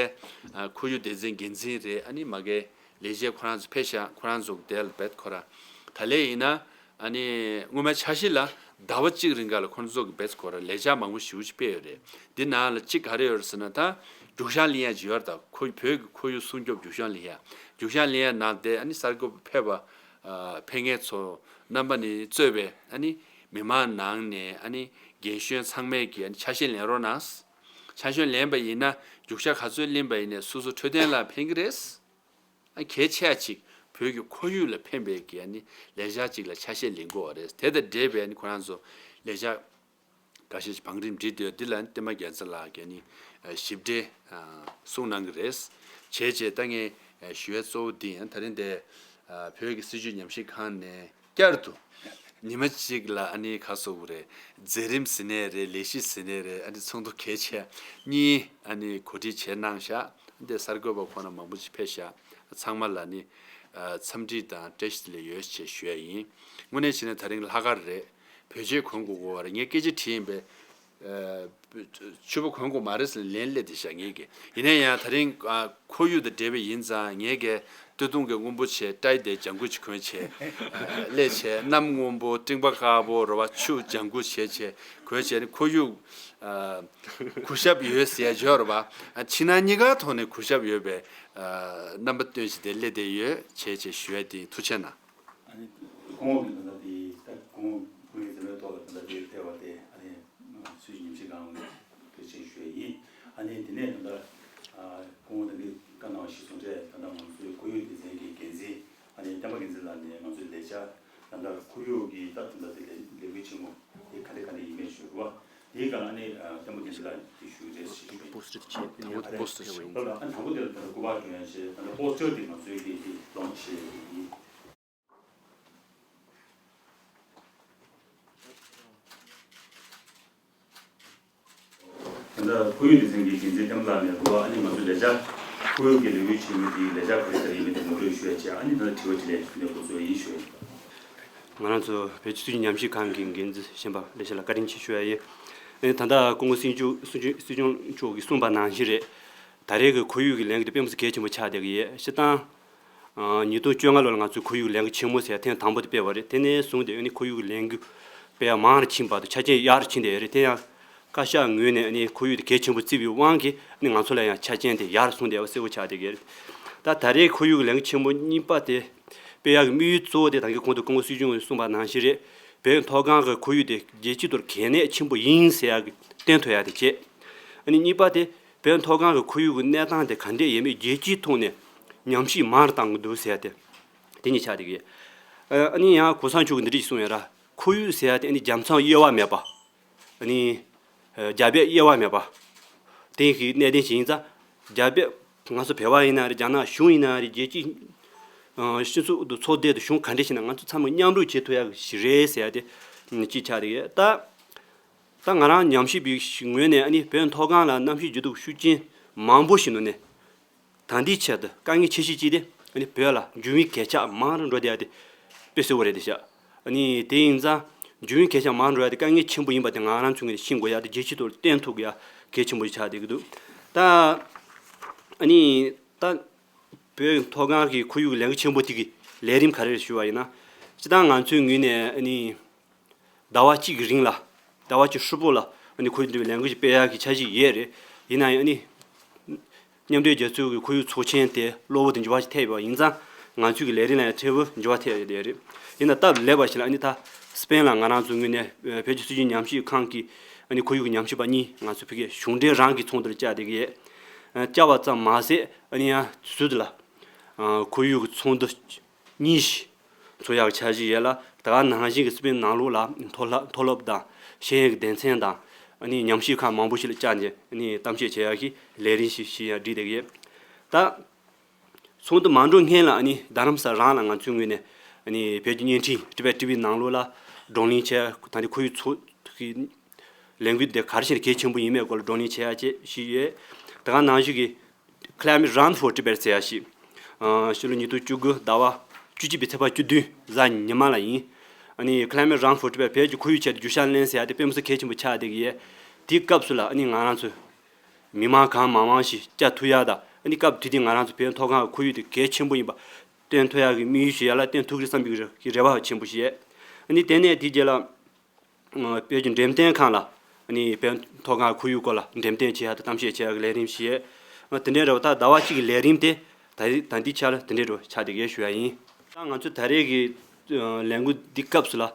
ཨ་ཁོར་ཡུག་སྡེ་ཚན་འགན་འཛིན་རེད། ཨ་ནི་མ་གི་ལས་བྱེད་ཁོ་རང་ཚོ་ཕེབས་ཤག་ཁོ་རང་ཚོ་དེ་ལ་བེད་ཁོ་ར། ད་ལས་ཡིན་ན་ཨ་ནི་སྔོན་མའི་འཆར་གཞི་ལ་ཟླ་བ་གཅིག་རིང་ག་ལ་ཁོ་རང་ཚོ་གི་བེད་ཁོ་ར་ལས་འཆར་མང་པོ་ཞེ་པོ་ཅིག་སྤེལ་ཡོད་རེད། འདི་ནང་ལ་གཅིག་ག་རེ་ཡོད་རེད་ཟེར་ན། ད་རྒྱུག་ཤར་གླིང་ཡ་ཅིག་ཡོད་རེད། ད་ཁོ་བོད་ཀྱི་ཁོར་ཡུག་སྲུང་སྐྱོབ་རྒྱུག་ཤར་གླིང་ཡ། རྒྱུག་ཤར་གླིང་ཡ་ནང་དེ་ཨ་ནི་གསར་འགོད་པ་ཕེབས་པ། ཨ་ཕེབས་མཁན་ཚོ་རྣམ་པ་ནས་གཙོས་པའི་ཨ་ནི་མི་མང་ནང་ནས་ཨ་ནི་རྒན་གཞོན་ཚང་མས་ཀྱིས་ཨ་ནི་ཆ་ཤས་ལེན་རོགས་གནང་། ཆ་ཤས་ལེན་པ་ཡིན་ན་རྒྱུག་ཤར་ག་ཚོད་ལེན་པ་ཡིན་ནའི་སོ་སོ་འཕྲོད་བསྟེན་ལ་ཕན་གྱི་རེད། ཨ་གལ་ཆེ་ཡ་ཅིག་བོད་ཀྱི་ཁོར་ཡུག་ལ་ཕན་པའི་གི་ཨ་ནི་ལས་འཆར་ཅིག་ལ་ཆ་ཤས་ལེན་དགོས་པ་རེད། དེ་དང་འབྲེལ་བའི་ཨ་ནི་ཁོ་རང་ཚོ་ལས་འཆར་འགའ་ཤས་ཤིག་བང་རིམ་བསྒྲིགས་འདུག་འདི་ལ་བསྟན་པ་རྒྱལ་མཚན་ལགས་ཀྱིས་ནི་ཞིབ་ཕྲའི་གསུང་གནང་གི་རེད། བྱས་བྱས་ད་ངས་ཞུ་ཡ་གཙོ་བོ་འདི་ཡང་ད་རིང་འདི་བོད་ཀྱི་སྲིད་བྱུས་ཉམས་ཞིབ་ཁང་ནས་བསྐྱར་དུ་ཉི་མ་གཅིག་ལ་ཨ་ནི་ག་ཟེར་དགོས་རེད། མཛད་རིམ་ཟེར་ནའི་རེད། ལས་གཞི་ཟེར་ནའི་རེད། ཨ་ནི་ཚོགས་འདུ་གལ་ཆེ་གཉིས་ཨ་ནི་གོ་སྒྲིག་བྱས་གནང་ཤག་འདི་གསར་འགོད་པ་ཁོ་ན་མང་པོ་ཅིག་ཕེབས་ཤག་ཚང་མ་ལ་ནི་འཚམས་འདྲི་དང་བཀྲ་ཤིས་བདེ་ལེགས་ཡོད་ཅེས་ཞུ་ཡ་ཡིན། དངོས་གནས་བྱས་ན་ད་རིང་ལྷག་དཀར་རེད། བོད་ཆས་གོན་དགོས་ཀྱི་ཡོད་རེད། ངས་སྐད་ཆ་དྲིས་ཡིན་པས། ཕྱུ་པ་གོན་དགོས་མ་རེད་ཟེར་ལན་སླེབས་བསྡད་ཤག་ངས་ཀྱི། ཡིན་ན་ཡང་ད་རིང་ཁོར་ཡུག་དང་འབྲེལ་བ་ཡིན་ཙང་ངས་ཀྱི་སྟོད་ཐུང་གི་སྔོན་པོ་བྱས། སྐྲ་དེ་ལྗང་ཁུ་ཅིག་གོན་བྱས་སླེབས་བྱས། གནམ་སྔོན་པོ་སྤྲིན་པ་དཀར་པོ་རེད་པ། ཆུ་ལྗང་ཁུ་བྱས་བྱས་གོན་བྱས་ནི་ཁོར་ཡུག་གུས་ཞབས་ཡོད་ཟེར་ཡ་ཅིག་ཡོད་རེད་པ། ཕྱི་ནང་གཉིས་ཀ་ཐོག་ནས་གུས་ཞབས་ཡོད་པའི་རྣམ་པ་སྟོན་བྱས་དེ་སླེབས་བསྡད་ཡོད་བྱས་བྱས་ཞུ་ཡ་དེ་ཡིན། ཐུགས་རྗེ་གནང་། ཨ་ནི་སྐུ་ངོ་གི་ད་ལྟ་དེ་ད་སྐུ་ངོ་སྐུ་ངོའི་མཛད་མེད་ཐོག་ལ་ད་ལྟ་དེ་ཕེབས་པ་དེ་ཨ་ནི་སྲིད་བྱུས་ཉམས་ཞིབ་ཁང་ལ་ཐུགས་རྗེ་ཆེ་ཞུ་ཡ་ཡིན། ཨ་ནི་དེ་ནས་ད་ལྟ་སྐུ་ངོ་ད་ལྟ་བཀའ་གནང་བ་གཞིར་བཟུང་བྱས་ད་ལྟ་ང་ཚོའི་ཁོར་ཡུག་སྡེ་ཚན་གྱི་འགན་འཛིན་ཨ་ནི་བསྟན་པ་རྒྱལ་མཚན་ལགས་ནས་ང་ཚོའི་ལས་འཆར་ད་ལྟ་ཁོར་ཡུག་གི་ད་ད་ལྟ་དེ་ལས་ལས་འགུལ་ཆེན་མོ་དེ་ག་འདྲ་ག་འདྲ་ཡིན་མིན་ཞུ་དགོས་པ། དེའི་སྒང་ཨ་ནི་བསྟན་པ་རྒྱལ་མཚན་ལགས་ཀྱིས་ཞུ་རེས་ཞུ་གི་ཡོད། པོ་སི་ཊར་ཆེ་དང་པོ་པོ་སི་ཊར་ཞིག་ཡིན། ད་ལྟ་ཨ་དང་པོ་དེ་ལ་ད་ལྟ་སྐུ་པར་སྐྱོན་ཡ་བྱས། ད་ལྟ་པོ་སི་ཊར་དེ་ང་ཚོའི་གི་དེ་ལོན་ཆི་བྱས་ཡིན། ད་ལྟ་ཁོར་ཡུག་སྡེ་ཚན་གྱི་འགན་འཛིན་བསྟན་པ་ལགས་ནས་རུ་བ་ཨ་ནི་ང་ཚོ་ལས་འཆར་ཁོར་ཡུག་གི་ལས་འགུལ་ཆེན་མོ་འདིའི་ལས་འཆར་ག་རེ་ག་རེ་ཡིན་མིན་དེ་ངོ་སྤྲོད་ཞུ་ཡ་བྱས། ཨ་ནི་ད་ལྟ་དྲི་བ་དྲིས་ལན་ཞུ་ནས་འགོ་འཛུགས་ཡ་ཡིན་ཞུ་ཡ་ཡིན། ང་རང་ཚོ་བོད་ཀྱི་སྲིད་བྱུས་ཉམས་ཞིབ་ཁང་གི་འགན་འཛིན་གཞན་པ་ལས་བྱེད་ལ་བཀའ་དྲིན་ཆེ་ཞུ་ཡ་ཡིན། ཨ་ནི་ད་ལྟ་སྐུ་ངོ་སྲིད་སྐྱོང་སྲིད་སྐྱོང་སྲིད་སྐྱོང་མཆོག་གིས་གསུངས་པ་ནང་བཞིན་རེད། ད་རེས་ཀྱི་ཁོར་ཡུག་གི་ལས་འགུལ་དེ་དཔེ་མི་སྲིད་གལ་ཆེན་པོ་ཆགས་བསྡད་ཀྱི་ཡོད། སྤྱིར་བཏང་། ཉིས་སྟོང་བཅོ་ལྔ་ལོ་ལ་ང་ཚོས་ཁོར་ཡུག་ལས་འགུལ་ཆེན་མོ་ཟེར་ཐེངས་དང་པོ་དེ་སྤེལ་བ་རེད། དེ་ནས་བཟུང་སྟེ་ཨ་ནི་ཁོར་ཡུག་ལས་འགུལ་སྤེལ་ཡ་མང་རུ་ཕྱིན་པ་དང་ཆ་རྐྱེན་ཡག་རུ་ཕྱིན་བསྡད་ཡོད་རེད། དེ་ཡང་བཀའ་ཤག་ངོས་ནས་ཨ་ནི་ཁོར་ཡུག་དེ་གལ་ཆེན་པོ་བརྩི་བའི་དབང་གིས་ཨ་ནི་ང་ཚོ་ལ་ཡང་ཆ་རྐྱེན་དེ་ཡག་རུ་སོང་བསྡད་པ་གསལ་པོ་ཆགས་བསྡད་ཀྱི་རེད། ད་ད་རེས་ཁོར་ཡུག་ལས་འགུལ་ཆེན་མོ་གཉིས་པ་དེ་སྤེལ་ཡག་གི་དམིགས་ཡུལ་གཙོ་བོ་དེ་ད་གིན་གོང་དུ་སྐུ་ངོ་སྲིད་སྐྱོང་གིས་གསུངས་པ་ནང་བཞིན་རེད། བོད་མཐོ་སྒང་གི་ཁོར་ཡུག་དེ་རྒྱལ་སྤྱིའི་ཐོག་གལ་གནད་ཆེན་པོ་ཡིན་ཟེར་ཡག་གི་བསྟན་ཐུབ་ཡག་དེ་བྱས། ཨ་ནི་གཉིས་པ་དེ། བོད་མཐོ་སྒང་གི་ཁོར་ཡུག་གི་གནས་སྟངས་དེ་ག་འདྲས་ཡོད་མེད་རྒྱལ་སྤྱིའི་ཐོག་ནས་ཉམས་ཞིབ་མང་རུ་གཏང་གི་འདུག་ཟེར་ཏེ། དེ་གཉིས་ཆགས་བསྡད་ཀྱི་ཡོད། ཨ་ནི་ཡང་གོང་ས་མཆོག་གིས་འདི་འདྲ་ཞིག་གསུངས་ཡོད་ར། ཁོར་ཡུག་ཟེར་ཡ་དེ་ཨ་ནི་རྒྱལ་མཚམས་དབྱེ་བ་མེད་པ། ཨ་ནི། རྒྱ་བལ་དབྱེ་བ་མེད་པ། དེ་གི་གནད་དོན་ཞིག་ཡིན་ཙང་། རྒྱ་བལ། ང་ཚོ་བོད་པ་ཡིན་ན་རེད། རྒྱ་ནག་གཞུང་ཡིན་ན་རེད། རྒྱལ་སྤྱིའི། སྤྱི་ཚོགས་དང་ཚོགས་སྡེ་དང་གཞུང་ག་འདྲ་ཞིག་ན་ང་ཚོ་ཚང་མ་མཉམ་རུབ་བྱེད་ཐུབ་ཡག་ཞིག་རེད་ཟེར་ཡ་དེ། གཅིག་ཆགས་བསྡད་ཀྱི་ཡོད། ད། ད་ང་རང་ཉམས་ཞིབ་པའི་ངོས་ནས་ཨ་ནི་བོད་མཐོ་སྒང་ལ་གནམ་གཤིས་འགྱུར་ལྡོག་ཤུགས་རྐྱེན་མང་པོ་ཞིག་ནང་ནས། ད་ལྟའི་ཆར་དུ་དཀའ་ངལ་ཆེ་ཤོས་གཅིག་དེ་ཨ་ནི་བོད་ལ་འབྱུང་བའི་གད་ཆག་མང་རུ་འགྲོ་བསྡད་ཡ་དེ་དཔེ་གསལ་པོ་རེད་དེ་ཤག་ཨ་ནི་དེ་ཡིན་ཙང་འབྱུང་བའི་གད་ཆག་མང་རུ་འགྲོ་ཡ་དེ་དཀའ་ངལ་ཆེན་པོ་ཡིན་པ་དེ་ང་རང་ཚོའི་ངོས་ནས་ཤེས་དགོས་ཡ་དེ་རྒྱལ་སྤྱིའི་ཐོག་ལ་བསྟན་ཐུབ་དགོས་ཡ་གལ་ཆེན་པོ་ཆགས་བསྡད་ཀྱི་འདུག་ད་ཨ་ནི་ད་བོད་མཐོ་སྒང་གི་ཁོར་ཡུག་ལས་འགུལ་ཆེན་པོ་དེ་གི་ལས་རིམ་ག་རེ་རེད་ཞུ་བ་ཡིན་ན། སྤྱིར་བཏང་ང་ཚོའི་ངོས་ནས་ཨ་ནི། ཟླ་བ་གཅིག་གི་རིང་ལ། ཟླ་བ་གཅིག་ཧྲིལ་པོ་ལ་ཨ་ནི་ཁོར་ཡུག་འདི་འདྲའི་ལས་འགུལ་ཞིག་སྤེལ་ཡག་གི་འཆར་གཞི་ཡོད་རེད། ཡིན་ན་ཡང་ཨ་ནི། མཉམ་འབྲེལ་རྒྱལ་ཚོགས་ཀྱི་ཁོར་ཡུག་ཚོགས་ཆེན་དེ་གློ་བུར་དུ་འགྱུར་བ་ཞིག་ཐེབས་ཡོད་པ་ཡིན་ཙང་ང་ཚོའི་གི་ལས་རིམ་ལ་ཡང་ཕྲན་བུ་འགྱུར་བ་ཐེབས་ཡོད་རེད། ཡིན་ན་སྟབས་ལེགས་པ་ཞིག་ལ་ཨ་ནི་ད་སི་པེན་ལ་ང་རང་ཚོའི་ངོས་ནས་བོད་ཀྱི་སྲིད་བྱུས་ཉམས་ཞིབ་ཁང་གི་ཨ་ནི་ཁོར་ཡུག་གི་ཉམས་ཞིབ་པ་གཉིས་ང་ཚོ་ཕ་གིར་གཞུང་འབྲེལ་རང་གི་ཚོགས་འདུར་བཅར་བསྡད་ཀྱི་ཡོད། བཅར་བ་ཙམ་མ་ཟད་ཨ་ནི་ཡང་ཟུར་དུ་ལ་ཁོར་ཡུག་གི་ཚོགས་འདུ། གཉིས་ཤིག་འཚོགས་ཡག་འཆར་གཞི་ཡོད་ལ། དེ་ག་ནང་བཞིན་གྱི་སི་པེན་ནང་ལོགས་ལ་མཐོ་སློབ་མཐོ་སློབ་དང་ཤེས་ཡོན་གྱི་སྡེ་ཚན་དང་ཨ་ནི་ཉམས་ཞིབ་ཁང་མང་པོ་ཞིག་ལ་བཅར་ནས་ཨ་ནི་གཏམ་བཤད་བྱེད་ཡག་གི་ལས་རིམ་ཞིག་ཞིག་ཡང་བསྒྲིགས་བསྡད་ཀྱི་ཡོད། ད་ཚོགས་འདུ་མ་འགྲོ་སྔོན་ལ་ཨ་ནི་རྡ་རམ་ས་རང་ལ་ང་ཚོའི་ངོས་ནས་ཨ་ནི་བོད་ཀྱི་བརྙན་འཕྲིན་ཊི་བེཊ་ཊི་ཝི་ནང་ལོགས་ལ་བགྲོ་གླེང་བྱས། ད་ནི་ཁོར་ཡུག་ཚོགས་ཀྱི་ལས་འགུལ་དེ་ག་རེ་བྱས་ནས་གལ་ཆེན་པོ་ཡིན་མིན་སྐོར་ལ་བགྲོ་གླེང་བྱེད་ཡག་བཅས་ཞིག་ཡོད། དེ་ག་ནང་བཞིན་གྱི་Climate Run for Tibet ཟེར་ཡག་ཞིག་ཨ་ཕྱི་ལོ་ཉིས་སྟོང་བཅུ་དགུ་ཟླ་བ་བཅུ་གཅིག་པའི་ཚེས་པ་བཅུ་བདུན་གཟའ་ཉི་མ་ལ་ཡིན། ཨ་ནི་Climate Run for Tibet བོད་ཀྱི་ཁོར་ཡུག་ཆེད་དུ་རྒྱུག་ཤར་ལེན་ཟེར་ཡག་དེ་དཔེ་མི་སྲིད་གལ་ཆེན་པོ་ཆགས་བསྡད་ཀྱི་ཡོད། དེའི་སྐབས་སུ་ལ་ཨ་ནི་ང་རང་ཚོ་མི་མང་གང་མང་མང་ཞིག་བཅར་ཐུབ་ཡག་དང་། ཨ་ནི་སྐབས་དེ་དུས་ང་རང་ཚོ་བོད་མཐོ་སྒང་གི་ཁོར་ཡུག་དེ་གལ་ཆེན་པོ་ཡིན་པ་སྟོན་ཐུབ་ཡག་གི་དམིགས་ཡུལ་ཞིག་ཡར་ལ་བཏོན་ཐུབ་ཀྱི་རེད་བསམ་པའི་རེ་བ་ཆེན་པོ་ཞིག་ཡོད། ཨ་ནི་དེ་ནས་དེའི་རྗེས་ལ། བོད་ཀྱི་འགྲེམས་སྟོན་ཁང་ལ་ཨ་ནི་བོད་མཐོ་སྒང་ཁོར་ཡུག་སྐོར་ལ་འགྲེམས་སྟོན་བྱེད་ཡག་དང་གཏམ་བཤད་བྱེད་ཡག་གི་ལས་རིམ་ཞིག་ཡོད། དེ་འདྲའི་རེད་བ། ད་ཟླ་བ་གཅིག་གི་ལས་རིམ་དེ་ད་རེས་ད་ལྟའི་ཆར་ལ་དེ་འདྲའི་རུ་ཆགས་བསྡད་ཀྱི་ཡོད་ཞུ་ཡག་ཡིན། ད་ང་ཚོས་ད་རེས་ཀྱི་ལས་འགུལ་འདི་སྐབས་སུ་ལ་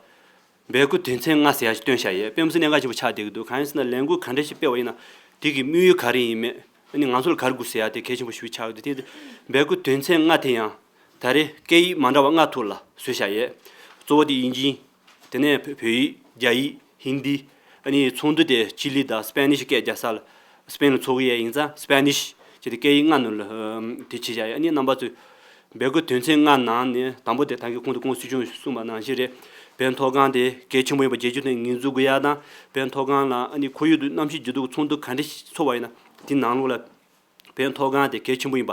འབོད་སྐུལ་དོན་ཚན་ལྔ་ཟེར་ཡག་ཞིག་བཏོན་བཞག་ཡོད། དཔེ་མི་སྲིད་གནད་འགག་ཆེན་པོ་ཆགས་བསྡད་ཀྱི་འདུག་གང་ཡིན་ཟེར་ན་ལས་འགུལ་ག་འདྲ་ཞིག་སྤེལ་བ་ཡིན་ན་དེ་གི་དམིགས་ཡུལ་ག་རེ་ཡིན་མིན། ཨ་ནི་ང་ཚོ་ལ་ག་རེ་དགོས་ཟེར་ཡག་དེ་གལ་ཆེན་པོ་ཞིག་ཆགས་ཡོད། དེ་འབོད་སྐུལ་དོན་ཚན་ལྔ་དེ་ཡང་ད་རེས་སྐད་ཡིག་མ་འདྲ་བ་ལྔ་ཐོག་ལ་བཟོས་བཞག་ཡོད། གཙོ་བོ་དེ་དབྱིན་ཇི། དེ་ནས་བོད་ཡིག་རྒྱ་ཡིག་ཧིན་དི། ཨ་ནི་ཚོགས་འདུ་དེ་ཅི་ལི་དང་སི་པེ་ནིཤ་སྐད་རྒྱག་ས་ལ་སི་པེན་ལ་འཚོགས་ཀྱི་ཡོད་ཡིན་ཙང་སི་པེ་ནིཤ་བྱས་ཏེ་སྐད་ཡིག་ལྔ་ནང་ལ་དེ་བྱས་བཞག་ཡོད། ཨ་ནི་རྣམ་པ་ཚོས་འབོད་སྐུལ་དོན་ཚན་ལྔ་ནང་ནས་དང་པོ་དེ་ད་གིན་གོང་དུ་ཁོང་སྲིད་སྐྱོང་གསུངས་པ་ནང་བཞིན་རེད། བོད་མཐོ་སྒང་དེ་གལ་ཆེན་པོ་ཡིན་པ་རྒྱལ་སྤྱིའི་ཐོག་ནས་ངོས་འཛིན་དགོས་ཡག་དང་། བོད་མཐོ་སྒང་ལ་ཨ་ནི་ཁོར་ཡུག་ཏུ་གནམ་གཤིས་འགྱུར་ལྡོག་ཚོགས་འདུ་ག་འདྲ་ཞིག་འཚོགས་པ་ཡིན་ན་དེ་ནང་ལོགས་ལ། བོད་མཐོ་སྒང་དེ་གལ་ཆེན་པོ་ཡིན་པ།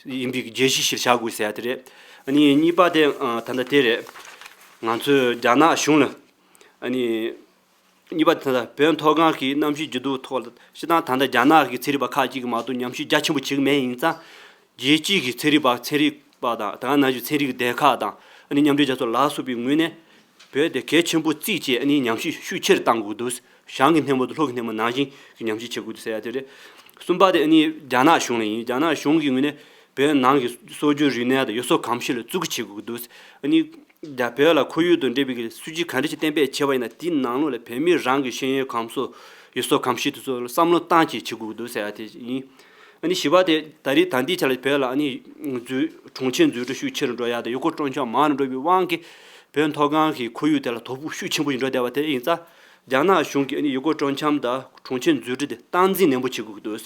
ཡིན་པའི་རྒྱས་གཞི་ཞིག་བཞག་དགོས་ཟེར་ཡ་དེ་རེད། ཨ་ནི་གཉིས་པ་དེ་ཨ་ད་ལྟ་དེ་རེད། ང་ཚོས་རྒྱ་ནག་གཞུང་ལ། ཨ་ནི། གཉིས་པ་དེ་ད་ལྟ་བོད་མཐོ་སྒང་གི་གནམ་གཤིས་འགྱུར་ལྡོག་ཐོག་ལ་སྤྱིར་བཏང་ད་ལྟ་རྒྱ་ནག་གི་ཚན་རིག་པ་ཁག་ཅིག་གིས་མ་གཏོགས་ཉམས་ཞིབ་རྒྱ་ཆེན་པོ་བྱེད་ཀྱི་མེད་ཡིན་ཙང་། རྒྱལ་སྤྱིའི་གི་ཚན་རིག་པ་ཚན་རིག་པ་དང་ད་ག་ནང་བཞིན་ཚན་རིག་སྡེ་ཁག་དང་ཨ་ནི་མཉམ་འབྲེལ་རྒྱལ་ཚོགས་ལ་སོགས་པའི་ངོས་ནས། བོད་དེ་གལ་ཆེན་པོ་བརྩིས་བྱས་ཨ་ནི་ཉམས་ཞིབ་ཤུགས་ཆེ་རུ་གཏང་དགོས་འདུག་གཞང་གི་སྣེ་མོ་དང་ལྷོ་གི་སྣེ་མོ་ནང་བཞིན་གྱི་ཉམས་ཞིབ་བྱེད་དགོས་འདུག་ཟེར་ཡ་དེ་རེད། གསུམ་པ་དེ་ཨ་ནི་རྒྱ་ནག་གཞུང་ལ་ཡིན། རྒྱ་ནག་གཞུང་གི་ངོས་ནས་བོད་ནང་གི་སྲོལ་རྒྱུན་རིག་གནས་དང་ཡུལ་སྲོལ་གོམས་གཤིས་ལ་བརྩི་བཀུར་བྱེད་དགོས་འདུག་ཨ་ནི་རྒྱ་བོད་ལ་ཁོར་ཡུག་དང་འབྲེལ་བའི་གི་སྲིད་ཇུས་ག་འདྲ་ཞིག་གཏན་འབེབས་བྱས་པ་ཡིན་ན་དེའི་ནང་ལོགས་ལ་བོད་མི་རང་གི་ཤེས་ཡོན་གོམས་སྲོལ་ཡུལ་སྲོལ་གོམས་གཤིས་དེ་ཚོ་ལ་བསམ་བློ་བཏང་བྱས་བྱེད་དགོས་འདུག་ཟེར་ཡ་དེ་ཡིན། ཨ་ནི་བཞི་པ་དེ་ད་རེས་ད་ལྟའི་ཆ་ལ་བོད་ལ་ཨ་ནི་འཛུལ་གྲོང་ཁྱེར་འཛུགས་སྐྲུན་ཤུགས་ཆེ་རུ་འགྲོ་ཡ་དང་ཡུལ་སྐོར་སྤྲོ་འཆམ་མང་རུ་འགྲོ་བའི་དབང་གིས་བོད་མཐོ་སྒང་གི་ཁོར་ཡུག་དེ་ལ་དོ་ཕོག་ཤུགས་ཆེན་པོ་ཞིག་འགྲོ་བསྡད་པ་དེ་ཡིན་ཙང་། རྒྱ་ནག་གཞུང་གིས་ཨ་ནི་ཡུལ་སྐོར་སྤྲོ་འཆམ་དང་གྲོང་ཁྱེར་འཛུགས་སྐྲུན་དེ་སྟངས་འཛིན་ནན་པོ་བྱེད་དགོས་ཀྱི་འདུག་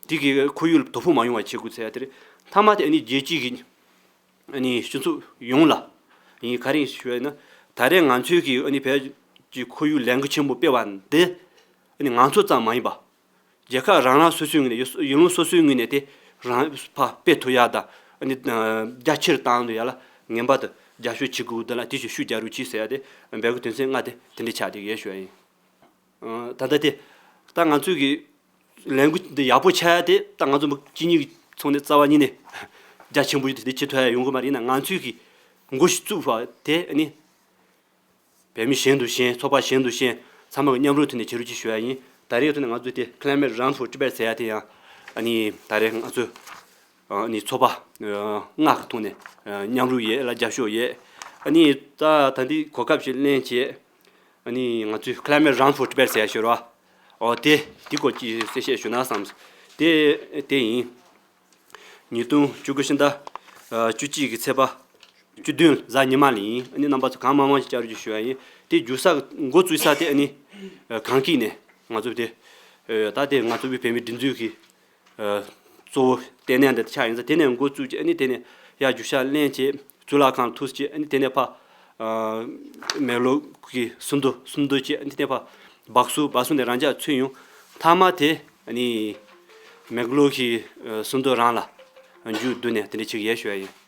དེ་གིས་ཁོར་ཡུག་ལ་དོ་ཕོག་མ་ཡོང་བ་བྱེད་དགོས་ཟེར་ཡ་དེ་རེད། མཐའ་མ་དེ་ཨ་ནི་རྒྱལ་སྤྱི་གི་ཨ་ནི་སྤྱི་ཚོགས་ཡོངས་ལ་ཡིན། ག་རེ་ཡིན་ཞུས་ན། ད་རེས་ང་ཚོའི་གི་ཨ་ནི་བོད་ཀྱི་ཁོར་ཡུག་ལས་འགུལ་ཆེན་པོ་སྤེལ་བ་འདི་ཨ་ནི་ང་ཚོ་ཙམ་མ་ཡིན་པ། རྒྱལ་ཁབ་རང་རང་སོ་སོའི་ངོས་ནས་ཡུལ་ཡུལ་ལུང་སོ་སོའི་ངོས་ནས་དེ་རང་ཕར་སྤེལ་ཐུབ་ཡ་དང་ཨ་ནི་རྒྱ་ཆེར་བཏང་ཐུབ་ཡ་ལ་ངེས་པར་དུ་རྒྱབ་སྐྱོར་བྱེད་དགོས་འདུག་ལ་དེ་ཞིག་ཤུགས་རྒྱག་རོགས་གྱིས་ཟེར་ཡ་དེ་འབོད་སྐུལ་དོན་ཚན་ལྔ་དེ་དེ་འདྲ་ཆགས་བསྡད་ཡོད་ཞུ་ཡ་ཡིན། ད་ལྟ་དེ་ད་ང་ཚོའི་གི་ལས་འགུལ་འདི་ཡག་པོ་ཆགས་ཡ་དེ་ད་ང་ཚོ་མི་གཅིག་གཉིས་ཀྱི་ཚོགས་ནས་རྩ་བ་ཉིད་ནས་རྒྱ་ཆེན་པོ་ཞིག་དེ་བྱེད་ཐུབ་ཡ་ཡོང་གི་མ་རེད། ཡིན་ན་ང་ཚོའི་གི་འགོ་ཞིག་བཙུགས་པ་དེ་ཨ་ནི། བོད་མི་གཞན་དང་གཞན་ཚོགས་པ་གཞན་དང་གཞན་ཚང་མ་གི་མཉམ་རུབ་ཐོག་ནས་བྱེད་རོགས་གྱིས་ཞུ་ཡ་ཡིན། ད་རེས་ཐོག་ནས་ང་ཚོ་དེ་Climate Run for Tibet ཟེར་ཡ་དེ་ཡང་ཨ་ནི་ད་རེས་ང་ཚོ་ཨ་ནི་ཚོགས་པ་ལྔ་གི་ཐོག་ནས་མཉམ་རུབ་ཡས་ལ་རྒྱབ་སྐྱོར་ཡས། ཨ་ནི་ད་ད་འདི་གོ་སྐབས་ཤིག་ལེན་བྱས་ཨ་ནི་ང་ཚོས་Climate Run for Tibet ཟེར་ཡ་ཞུ་རོགས། ཨོ་དེ་དེ་སྐོར་གྱི་གསལ་བཤད་ཞུ་ན་བསམས། དེ་དེ་ཡིན། ཉིས་སྟོང་བཅུ་དགུ་ཕྱི་ཟླ་བཅུ་གཅིག་གི་ཚེས་པ་བཅུ་བདུན་གཟའ་ཉི་མ་ལ་ཡིན། ཨ་ནི་རྣམ་པ་ཚོ་གང་མང་མང་ཞིག་བཅར་རོགས་ཞུ་ཡ་ཡིན། དེ་རྒྱུགས་ས་འགོ་བཙུགས་ས་དེ་ཨ་ནི་གངས་སྐྱིད་ནས་ང་ཚོ་དེ་ད་དེ་ང་ཚོ་བོད་མི་སྒྲིག་འཛུགས་ཀྱི་གཙོ་བོ་ལྟེ་གནས་འདི་ཆགས་ཡིན་ཙང་དེ་ནས་འགོ་བཙུགས་བྱས་ཨ་ནི་དེ་ནས་ཡར་རྒྱུགས་ཤར་ལེན་བྱས་གཙུག་ལག་ཁང་ལ་ཐུག་བྱས་ཨ་ནི་དེ་ནས་ཕར་མེག་ལོར་གྱི་སུམ་མདོ་སུམ་མདོ་བྱས་ཨ་ནི་དེ་ནས་ཕར་ སྦག་སུ་སྦག་སུ་ནས་རང་འཇགས་ཚུད་ཡོང་། མཐའ་མ་དེ་ཨ་ནི་མེག་ལོ་གི་ཨ་སུམ་མདོ་རང་ལ་མཇུག་བསྡུ་ནས་དེ་འདྲ་བྱེད་ཀྱི་ཡོད་ཞུ་ཡ་ཡིན།